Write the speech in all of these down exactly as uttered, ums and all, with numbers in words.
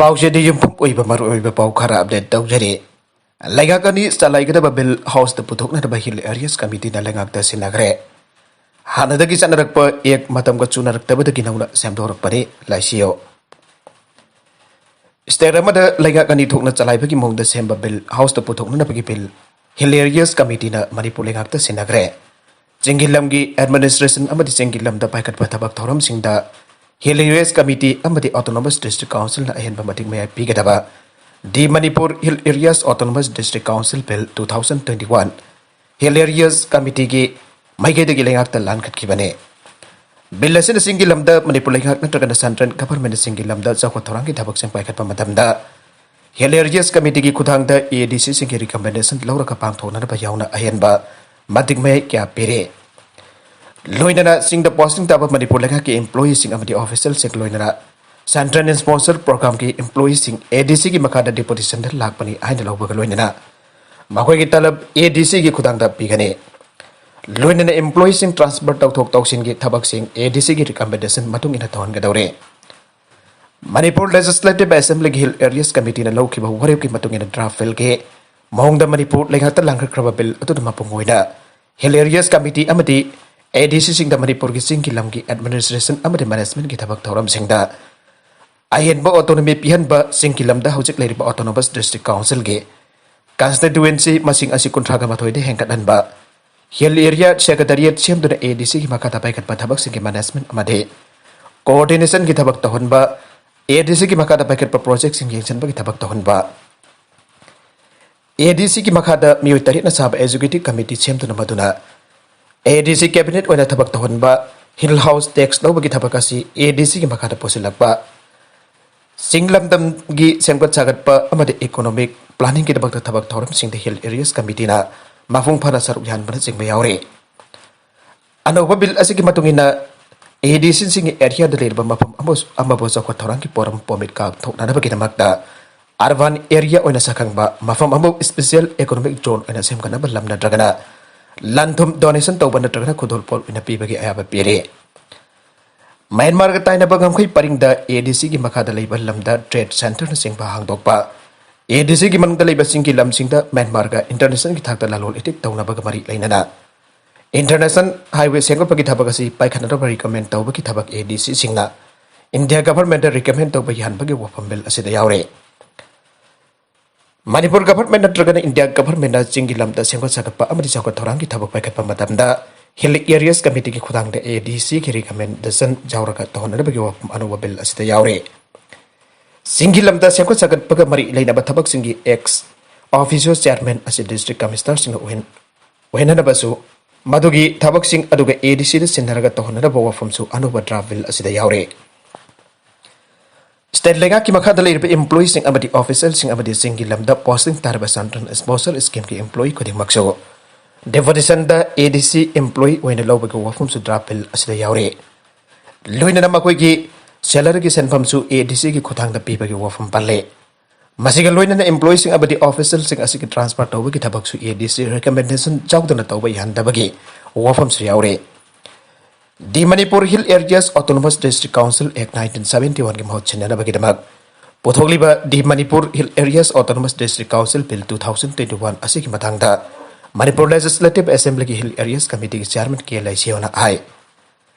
ꯄꯥꯎꯆꯦꯗ ꯌꯨꯝꯐꯝ ꯑꯣꯏꯕ ꯃꯔꯨꯑꯣꯏꯕ ꯄꯥꯎ ꯈꯔ ꯑꯞꯗꯦꯠ ꯇꯧꯖꯔꯤ꯫ ꯂꯩꯉꯥꯛ ꯑꯅꯤ ꯆꯂꯥꯏꯒꯗꯕ ꯕꯤꯜ ꯍꯥꯎꯁꯇ ꯄꯨꯊꯣꯛꯅꯅꯕ ꯍꯤꯜ ꯑꯦꯔꯤꯌꯥꯁ ꯀꯃꯤꯇꯤꯅ ꯂꯩꯉꯥꯛꯇ ꯁꯤꯟꯅꯈ꯭ꯔꯦ꯫ ꯍꯥꯟꯅꯗꯒꯤ ꯆꯠꯅꯔꯛꯄ ꯑꯦꯛ ꯃꯇꯝꯒ ꯆꯨꯅꯔꯛꯇꯕꯗꯒꯤ ꯅꯧꯅ ꯁꯦꯝꯗꯣꯔꯛꯄꯅꯤ꯫ ꯂꯥꯏꯁꯤꯌꯣ꯫ ꯁ꯭ꯇꯦꯠ ꯑꯃꯗ ꯂꯩꯉꯥꯛ ꯑꯅꯤ ꯊꯣꯛꯅ ꯆꯂꯥꯏꯕꯒꯤ ꯃꯑꯣꯡꯗ ꯁꯦꯝꯕ ꯕꯤꯜ ꯍꯥꯎꯁꯇ ꯄꯨꯊꯣꯛꯅꯅꯕꯒꯤ ꯕꯤꯜ ꯍꯤꯜ ꯑꯦꯔꯤꯌꯥꯁ ꯀꯃꯤꯇꯤꯅ ꯃꯅꯤꯄꯨꯔ ꯂꯩꯉꯥꯛꯇ ꯁꯤꯟꯅꯈ꯭ꯔꯦ꯫ ꯆꯤꯡꯒꯤ ꯂꯝꯒꯤ ꯑꯦꯗꯃꯤꯅꯤꯁꯇ꯭ꯔꯦꯁꯟ ꯑꯃꯗꯤ ꯆꯤꯡꯒꯤ ꯂꯝꯗ ꯄꯥꯏꯈꯠꯄ ꯊꯕꯛ ꯊꯧꯔꯝꯁꯤꯡꯗ ꯍꯤꯜ ꯑꯦꯔꯤꯌꯥꯁ ꯀꯃꯤꯇꯤ ꯑꯃꯗꯤ ꯑꯣꯇꯣꯅꯣꯃꯁ ꯗꯤꯁꯇ꯭ꯔꯤꯛ ꯀꯥꯎꯟꯁꯤꯜꯅ ꯑꯍꯦꯟꯕ ꯃꯇꯤꯛ ꯃꯌꯥꯏ ꯄꯤꯒꯗꯕ the Manipur hill areas autonomous district council bill two thousand twenty one hill areas ꯀꯃꯤꯇꯤꯒꯤ ꯃꯥꯏꯀꯩꯗꯒꯤ ꯂꯩꯉꯥꯛꯇ ꯂꯥꯟꯈꯠꯈꯤꯕꯅꯤ꯫ ꯕꯤꯜ ꯑꯁꯤꯅ ꯆꯤꯡꯒꯤ ꯂꯝꯗ ꯃꯅꯤꯄꯨꯔ ꯂꯩꯉꯥꯛ ꯅꯠꯇ꯭ꯔꯒꯅ ꯁꯦꯟꯇ꯭ꯔꯦꯜ ꯒꯚꯔꯟꯃꯦꯟꯠꯅ ꯆꯤꯡꯒꯤ ꯂꯝꯗ ꯆꯥꯎꯈꯠ ꯊꯧꯔꯥꯡꯒꯤ ꯊꯕꯛꯁꯤꯡ ꯄꯥꯏꯈꯠꯄ ꯃꯇꯝꯗ ꯍꯤꯜ ꯑꯦꯔꯤꯌꯥꯁ ꯀꯃꯤꯇꯤꯒꯤ ꯈꯨꯠꯊꯥꯡꯗ ꯑꯦ ꯗꯤ ꯁꯤꯁꯤꯡꯒꯤ ꯔꯤꯀꯃꯦꯟꯗꯦꯁꯟ ꯂꯧꯔꯒ ꯄꯥꯡꯊꯣꯛꯅꯅꯕ ꯌꯥꯎꯅ ꯑꯍꯦꯟꯕ ꯃꯇꯤꯛ ꯃꯌꯥꯏ ꯀꯌꯥ ꯄꯤꯔꯤ꯫ ꯂꯣꯏꯅꯅ ꯆꯤꯡꯗ ꯄꯣꯁꯇꯤꯡ ꯇꯥꯕ ꯃꯅꯤꯄꯨꯔ ꯂꯩꯉꯥꯛꯀꯤ ꯏꯝꯄ꯭ꯂꯣꯌꯤꯁꯤꯡ ꯑꯃꯗꯤ ꯑꯣꯐꯤꯁꯤꯌꯦꯜꯁꯤꯡ, ꯂꯣꯏꯅꯅ ꯁꯦꯟꯇ꯭ꯔꯦꯜꯅ ꯁ꯭ꯄꯣꯟꯁꯔ ꯄ꯭ꯔꯣꯒ꯭ꯔꯥꯝꯒꯤ ꯏꯝꯄ꯭ꯂꯣꯌꯤꯁꯤꯡ ꯑꯦ ꯗꯤ ꯁꯤꯒꯤ ꯃꯈꯥꯗ ꯗꯤꯄꯣꯖꯤꯁꯟꯗ ꯂꯥꯛꯄꯅꯤ ꯍꯥꯏꯅ ꯂꯧꯕꯒ ꯂꯣꯏꯅꯅ ꯃꯈꯣꯏꯒꯤ ꯇꯂꯕ ꯑꯦ ꯗꯤ ꯁꯤꯒꯤ ꯈꯨꯠꯊꯥꯡꯗ ꯄꯤꯒꯅꯤ꯫ ꯂꯣꯏꯅꯅ ꯏꯝꯄ꯭ꯂꯣꯌꯤꯁꯤꯡ ꯇ꯭ꯔꯥꯟꯁꯐꯔ ꯇꯧꯊꯣꯛ ꯇꯧꯁꯤꯟꯒꯤ ꯊꯕꯛꯁꯤꯡ ꯑꯦ ꯗꯤ ꯁꯤꯒꯤ ꯔꯤꯀꯃꯦꯟꯗꯦꯁꯟ ꯃꯇꯨꯡ ꯏꯟꯅ ꯇꯧꯍꯟꯒꯗꯧꯔꯤ꯫ ꯃꯅꯤꯄꯨꯔ ꯂꯦꯖꯤꯁꯂꯦꯇꯤꯚ ꯑꯦꯁꯦꯝꯕ꯭ꯂꯤꯒꯤ ꯍꯤꯜ ꯑꯦꯔꯤꯌꯥꯁ ꯀꯃꯤꯇꯤꯅ ꯂꯧꯈꯤꯕ ꯋꯥꯔꯦꯞꯀꯤ ꯃꯇꯨꯡ ꯏꯟꯅ ꯗ꯭ꯔꯥꯐ ꯕꯤꯜꯒꯤ ꯃꯑꯣꯡꯗ ꯃꯅꯤꯄꯨꯔ ꯂꯩꯉꯥꯛꯇ ꯂꯥꯡꯈꯠꯈ꯭ꯔꯕ ꯕꯤꯜ ꯑꯗꯨꯅ ꯃꯄꯨꯡ ꯑꯣꯏꯅ ꯍꯤꯜ ꯑꯦꯔꯤꯌꯥꯁ ꯀꯃꯤꯇꯤ ꯑꯃꯗꯤ ꯑꯦ ꯗꯤ ꯁꯤꯁꯤꯡꯗ ꯃꯅꯤꯄꯨꯔꯒꯤ ꯆꯤꯡꯒꯤ ꯂꯝꯒꯤ ꯑꯦꯗꯃꯤꯅꯤꯁꯇ꯭ꯔꯦꯁꯟ ꯑꯃꯗꯤ ꯃꯦꯅꯦꯖꯃꯦꯟꯠꯀꯤ ꯊꯕꯛ ꯊꯧꯔꯝꯁꯤꯡꯗ ꯑꯍꯦꯟꯕ ꯑꯣꯇꯣꯅꯣꯃꯤ ꯄꯤꯍꯟꯕ, ꯆꯤꯡꯒꯤ ꯂꯝꯗ ꯍꯧꯖꯤꯛ ꯂꯩꯔꯤꯕ ꯑꯣꯇꯣꯅꯣꯃꯁ ꯗꯤꯁꯇ꯭ꯔꯤꯛ ꯀꯥꯎꯟꯁꯤꯜꯒꯤ ꯀꯟꯁꯇꯤꯇ꯭ꯌꯨꯑꯦꯟꯁꯤ ꯃꯁꯤꯡ ꯑꯁꯤ ꯀꯨꯟꯊ꯭ꯔꯥꯒ ꯃꯥꯊꯣꯏꯗ ꯍꯦꯟꯒꯠꯍꯟꯕ, ꯍꯤꯜ ꯑꯦꯔꯤꯌꯥ ꯁꯦꯀ꯭ꯔꯦꯇꯔꯤꯌꯦꯠ ꯁꯦꯝꯗꯨꯅ ꯑꯦ ꯗꯤ ꯁꯤꯒꯤ ꯃꯈꯥꯗ ꯄꯥꯏꯈꯠꯄ ꯊꯕꯛꯁꯤꯡꯒꯤ ꯃꯦꯅꯦꯖꯃꯦꯟꯠ ꯑꯃꯗꯤ ꯀꯣꯑꯣꯔꯗꯤꯅꯦꯁꯟꯒꯤ ꯊꯕꯛ ꯇꯧꯍꯟꯕ, ꯑꯦ ꯗꯤ ꯁꯤꯒꯤ ꯃꯈꯥꯗ ꯄꯥꯏꯈꯠꯄ ꯄ꯭ꯔꯣꯖꯦꯛꯁꯤꯡ ꯌꯦꯡꯁꯤꯟꯕꯒꯤ ꯊꯕꯛ ꯇꯧꯍꯟꯕ, ꯑꯦ ꯗꯤ ꯁꯤꯒꯤ ꯃꯈꯥꯗ ꯃꯤꯑꯣꯏ ꯇꯔꯦꯠꯅ ꯁꯥꯕ ꯑꯦꯖꯨꯀꯦꯇꯤꯚ ꯀꯃꯤꯇꯤ ꯁꯦꯝꯗꯨꯅ ꯃꯗꯨꯅ ꯑꯦ ꯗꯤ ꯁꯤ ꯀꯦꯕꯤꯅꯦꯠ ꯑꯣꯏꯅ ꯊꯕꯛ ꯇꯧꯍꯟꯕ, ꯍꯤꯜ ꯍꯥꯎꯁ ꯇꯦꯛꯁ ꯂꯧꯕꯒꯤ ꯊꯕꯛ ꯑꯁꯤ ꯑꯦ ꯗꯤ ꯁꯤꯒꯤ ꯃꯈꯥꯗ ꯄꯨꯁꯤꯜꯂꯛꯄ, ꯆꯤꯡ ꯂꯝꯗꯝꯒꯤ ꯁꯦꯝꯒꯠ ꯁꯥꯒꯠꯄ ꯑꯃꯗꯤ ꯏꯀꯣꯅꯣꯃꯤꯛ ꯄ꯭ꯂꯥꯅꯤꯡꯒꯤꯗꯃꯛꯇ ꯊꯕꯛ ꯊꯧꯔꯝꯁꯤꯡꯗ ꯍꯤꯜ ꯑꯦꯔꯤꯌꯥꯁ ꯀꯃꯤꯇꯤꯅ ꯃꯄꯨꯡ ꯐꯥꯅ ꯁꯔꯨꯛ ꯌꯥꯍꯟꯕꯅꯆꯤꯡꯕ ꯌꯥꯎꯔꯤ꯫ ꯑꯅꯧꯕ ꯕꯤꯜ ꯑꯁꯤꯒꯤ ꯃꯇꯨꯡ ꯏꯟꯅ, ꯑꯦ ꯗꯤ ꯁꯤꯁꯤꯡꯒꯤ ꯑꯦꯔꯤꯌꯥꯗ ꯂꯩꯔꯤꯕ ꯃꯐꯝ ꯑꯃ-, ꯑꯃꯕꯨ ꯆꯥꯎꯈꯠ ꯊꯧꯔꯥꯡꯒꯤ ꯄꯣꯔꯝ ꯄꯣꯃꯤꯠ ꯀꯥꯡꯊꯣꯛꯅꯅꯕꯒꯤꯗꯃꯛꯇ ꯑꯔꯕꯥꯟ ꯑꯦꯔꯤꯌꯥ ꯑꯣꯏꯅ ꯁꯛꯈꯪꯕ ꯃꯐꯝ ꯑꯃꯕꯨ ꯁ꯭ꯄꯦꯁꯤꯌꯦꯜ ꯏꯀꯣꯅꯣꯃꯤꯛ ꯖꯣꯟ ꯑꯣꯏꯅ ꯁꯦꯝꯒꯠꯅꯕ ꯂꯝ ꯅꯠꯇ꯭ꯔꯒꯅ ꯂꯟ ꯊꯨꯝ ꯗꯣꯅꯦꯁꯟ ꯇꯧꯕ ꯅꯠꯇ꯭ꯔꯒꯅ ꯈꯨꯗꯣꯜꯄꯣꯠ ꯑꯣꯏꯅ ꯄꯤꯕꯒꯤ ꯑꯌꯥꯕ ꯄꯤꯔꯤ꯫ ꯃ꯭ꯌꯥꯟꯃꯥꯔꯒ ꯇꯥꯏꯅꯕ ꯉꯝꯈꯩ ꯄꯔꯤꯡꯗ ADCꯒꯤ ꯃꯈꯥꯗ ꯂꯩꯕ ꯂꯝꯗ trade centreꯅꯆꯤꯡꯕ ꯍꯥꯡꯗꯣꯛꯄ꯫ ADCꯒꯤ ꯃꯅꯨꯡꯗ ꯂꯩꯕꯁꯤꯡꯒꯤ ꯂꯝꯁꯤꯡꯗ ꯃ꯭ꯌꯥꯟꯃꯥꯔꯒ internationalꯒꯤ ꯊꯥꯛꯇ ꯂꯂꯣꯟ ꯏꯇꯤꯛ ꯇꯧꯅꯕꯒ ꯃꯔꯤ ꯂꯩꯅꯅ international highway ꯁꯦꯝꯒꯠꯄꯒꯤ ꯊꯕꯛ ꯑꯁꯤ ꯄꯥꯏꯈꯠꯅꯅꯕ recommend ꯇꯧꯕꯒꯤ ꯊꯕꯛ ADCꯁꯤꯡꯅ India governmentꯇ recommend ꯇꯧꯕ ꯌꯥꯍꯟꯕꯒꯤ ꯋꯥꯐꯝ bill ꯑꯁꯤꯗ ꯌꯥꯎꯔꯤ꯫ ꯃꯅꯤꯄꯨꯔ government ꯅꯠꯇ꯭ꯔꯒꯅ India governmentꯅ ꯆꯤꯡꯒꯤ ꯂꯝꯗ ꯁꯦꯝꯒꯠ ꯁꯥꯒꯠꯄ ꯑꯃꯗꯤ ꯆꯥꯎꯈꯠ ꯊꯧꯔꯥꯡꯒꯤ ꯊꯕꯛ ꯄꯥꯏꯈꯠꯄ ꯃꯇꯝꯗ Hill Areas Committeeꯒꯤ ꯈꯨꯠꯊꯥꯡꯗ ADCꯒꯤ recommendation ꯌꯥꯎꯔꯒ ꯇꯧꯍꯟꯅꯅꯕꯒꯤ ꯋꯥꯐꯝ ꯑꯅꯧꯕ bill ꯑꯁꯤꯗ ꯌꯥꯎꯔꯤ꯫ ꯆꯤꯡꯒꯤ ꯂꯝꯗ ꯁꯦꯝꯒꯠ ꯁꯥꯒꯠꯄꯒ ꯃꯔꯤ ꯂꯩꯅꯕ ꯊꯕꯛꯁꯤꯡꯒꯤ ex officio chairman ꯑꯁꯤ district commissionerꯁꯤꯡꯅ ꯑꯣꯏꯍꯟ-, ꯑꯣꯏꯍꯟꯅꯅꯕꯁꯨ, ꯃꯗꯨꯒꯤ ꯊꯕꯛꯁꯤꯡ ꯑꯗꯨꯒ ADCꯗ ꯁꯤꯟꯅꯔꯒ ꯇꯧꯍꯟꯅꯅꯕ ꯋꯥꯐꯝꯁꯨ ꯑꯅꯧꯕ draft bill ꯑꯁꯤꯗ ꯌꯥꯎꯔꯤ꯫ State ꯂꯩꯉꯥꯛꯀꯤ ꯃꯈꯥꯗ ꯂꯩꯔꯤꯕ employeeꯁꯤꯡ ꯑꯃꯗꯤ officialꯁꯤꯡ ꯑꯃꯗꯤ ꯆꯤꯡꯒꯤ ꯂꯝꯗ posting ꯇꯥꯔꯕ Central Exposure Schemeꯒꯤ employee ꯈꯨꯗꯤꯡꯃꯛꯁꯨ deputationꯗ ADC employee ꯑꯣꯏꯅ ꯂꯧꯕꯒꯤ ꯋꯥꯐꯝꯁꯨ draft bill ꯑꯁꯤꯗ ꯌꯥꯎꯔꯤ꯫ ꯂꯣꯏꯅꯅ ꯃꯈꯣꯏꯒꯤ salaryꯒꯤ ꯁꯦꯟꯐꯝꯁꯨ ADCꯒꯤ ꯈꯨꯠꯊꯥꯡꯗ ꯄꯤꯕꯒꯤ ꯋꯥꯐꯝ ꯄꯜꯂꯤ꯫ ꯃꯁꯤꯒ ꯂꯣꯏꯅꯅ employeeꯁꯤꯡ ꯑꯃꯗꯤ officialꯁꯤꯡ ꯑꯁꯤꯒꯤ transfer ꯇꯧꯕꯒꯤ ꯊꯕꯛꯁꯨ ADC recommendation ꯌꯥꯎꯗꯅ ꯇꯧꯕ ꯌꯥꯍꯟꯗꯕꯒꯤ ꯋꯥꯐꯝꯁꯨ ꯌꯥꯎꯔꯤ꯫ The Manipur Hill Areas Autonomous District Council Act nineteen seventy oneꯒꯤ ꯃꯍꯨꯠ ꯁꯤꯟꯅꯅꯕꯒꯤꯗꯃꯛ ꯄꯨꯊꯣꯛꯂꯤꯕ The Manipur Hill Areas Autonomous District Council Bill two thousand twenty one ꯑꯁꯤꯒꯤ ꯃꯇꯥꯡꯗ Manipur Legislative Assemblyꯒꯤ Hill Areas Committeeꯒꯤ chairman ꯀꯦ ꯂꯩꯁꯤꯌꯣꯅ ꯍꯥꯏ,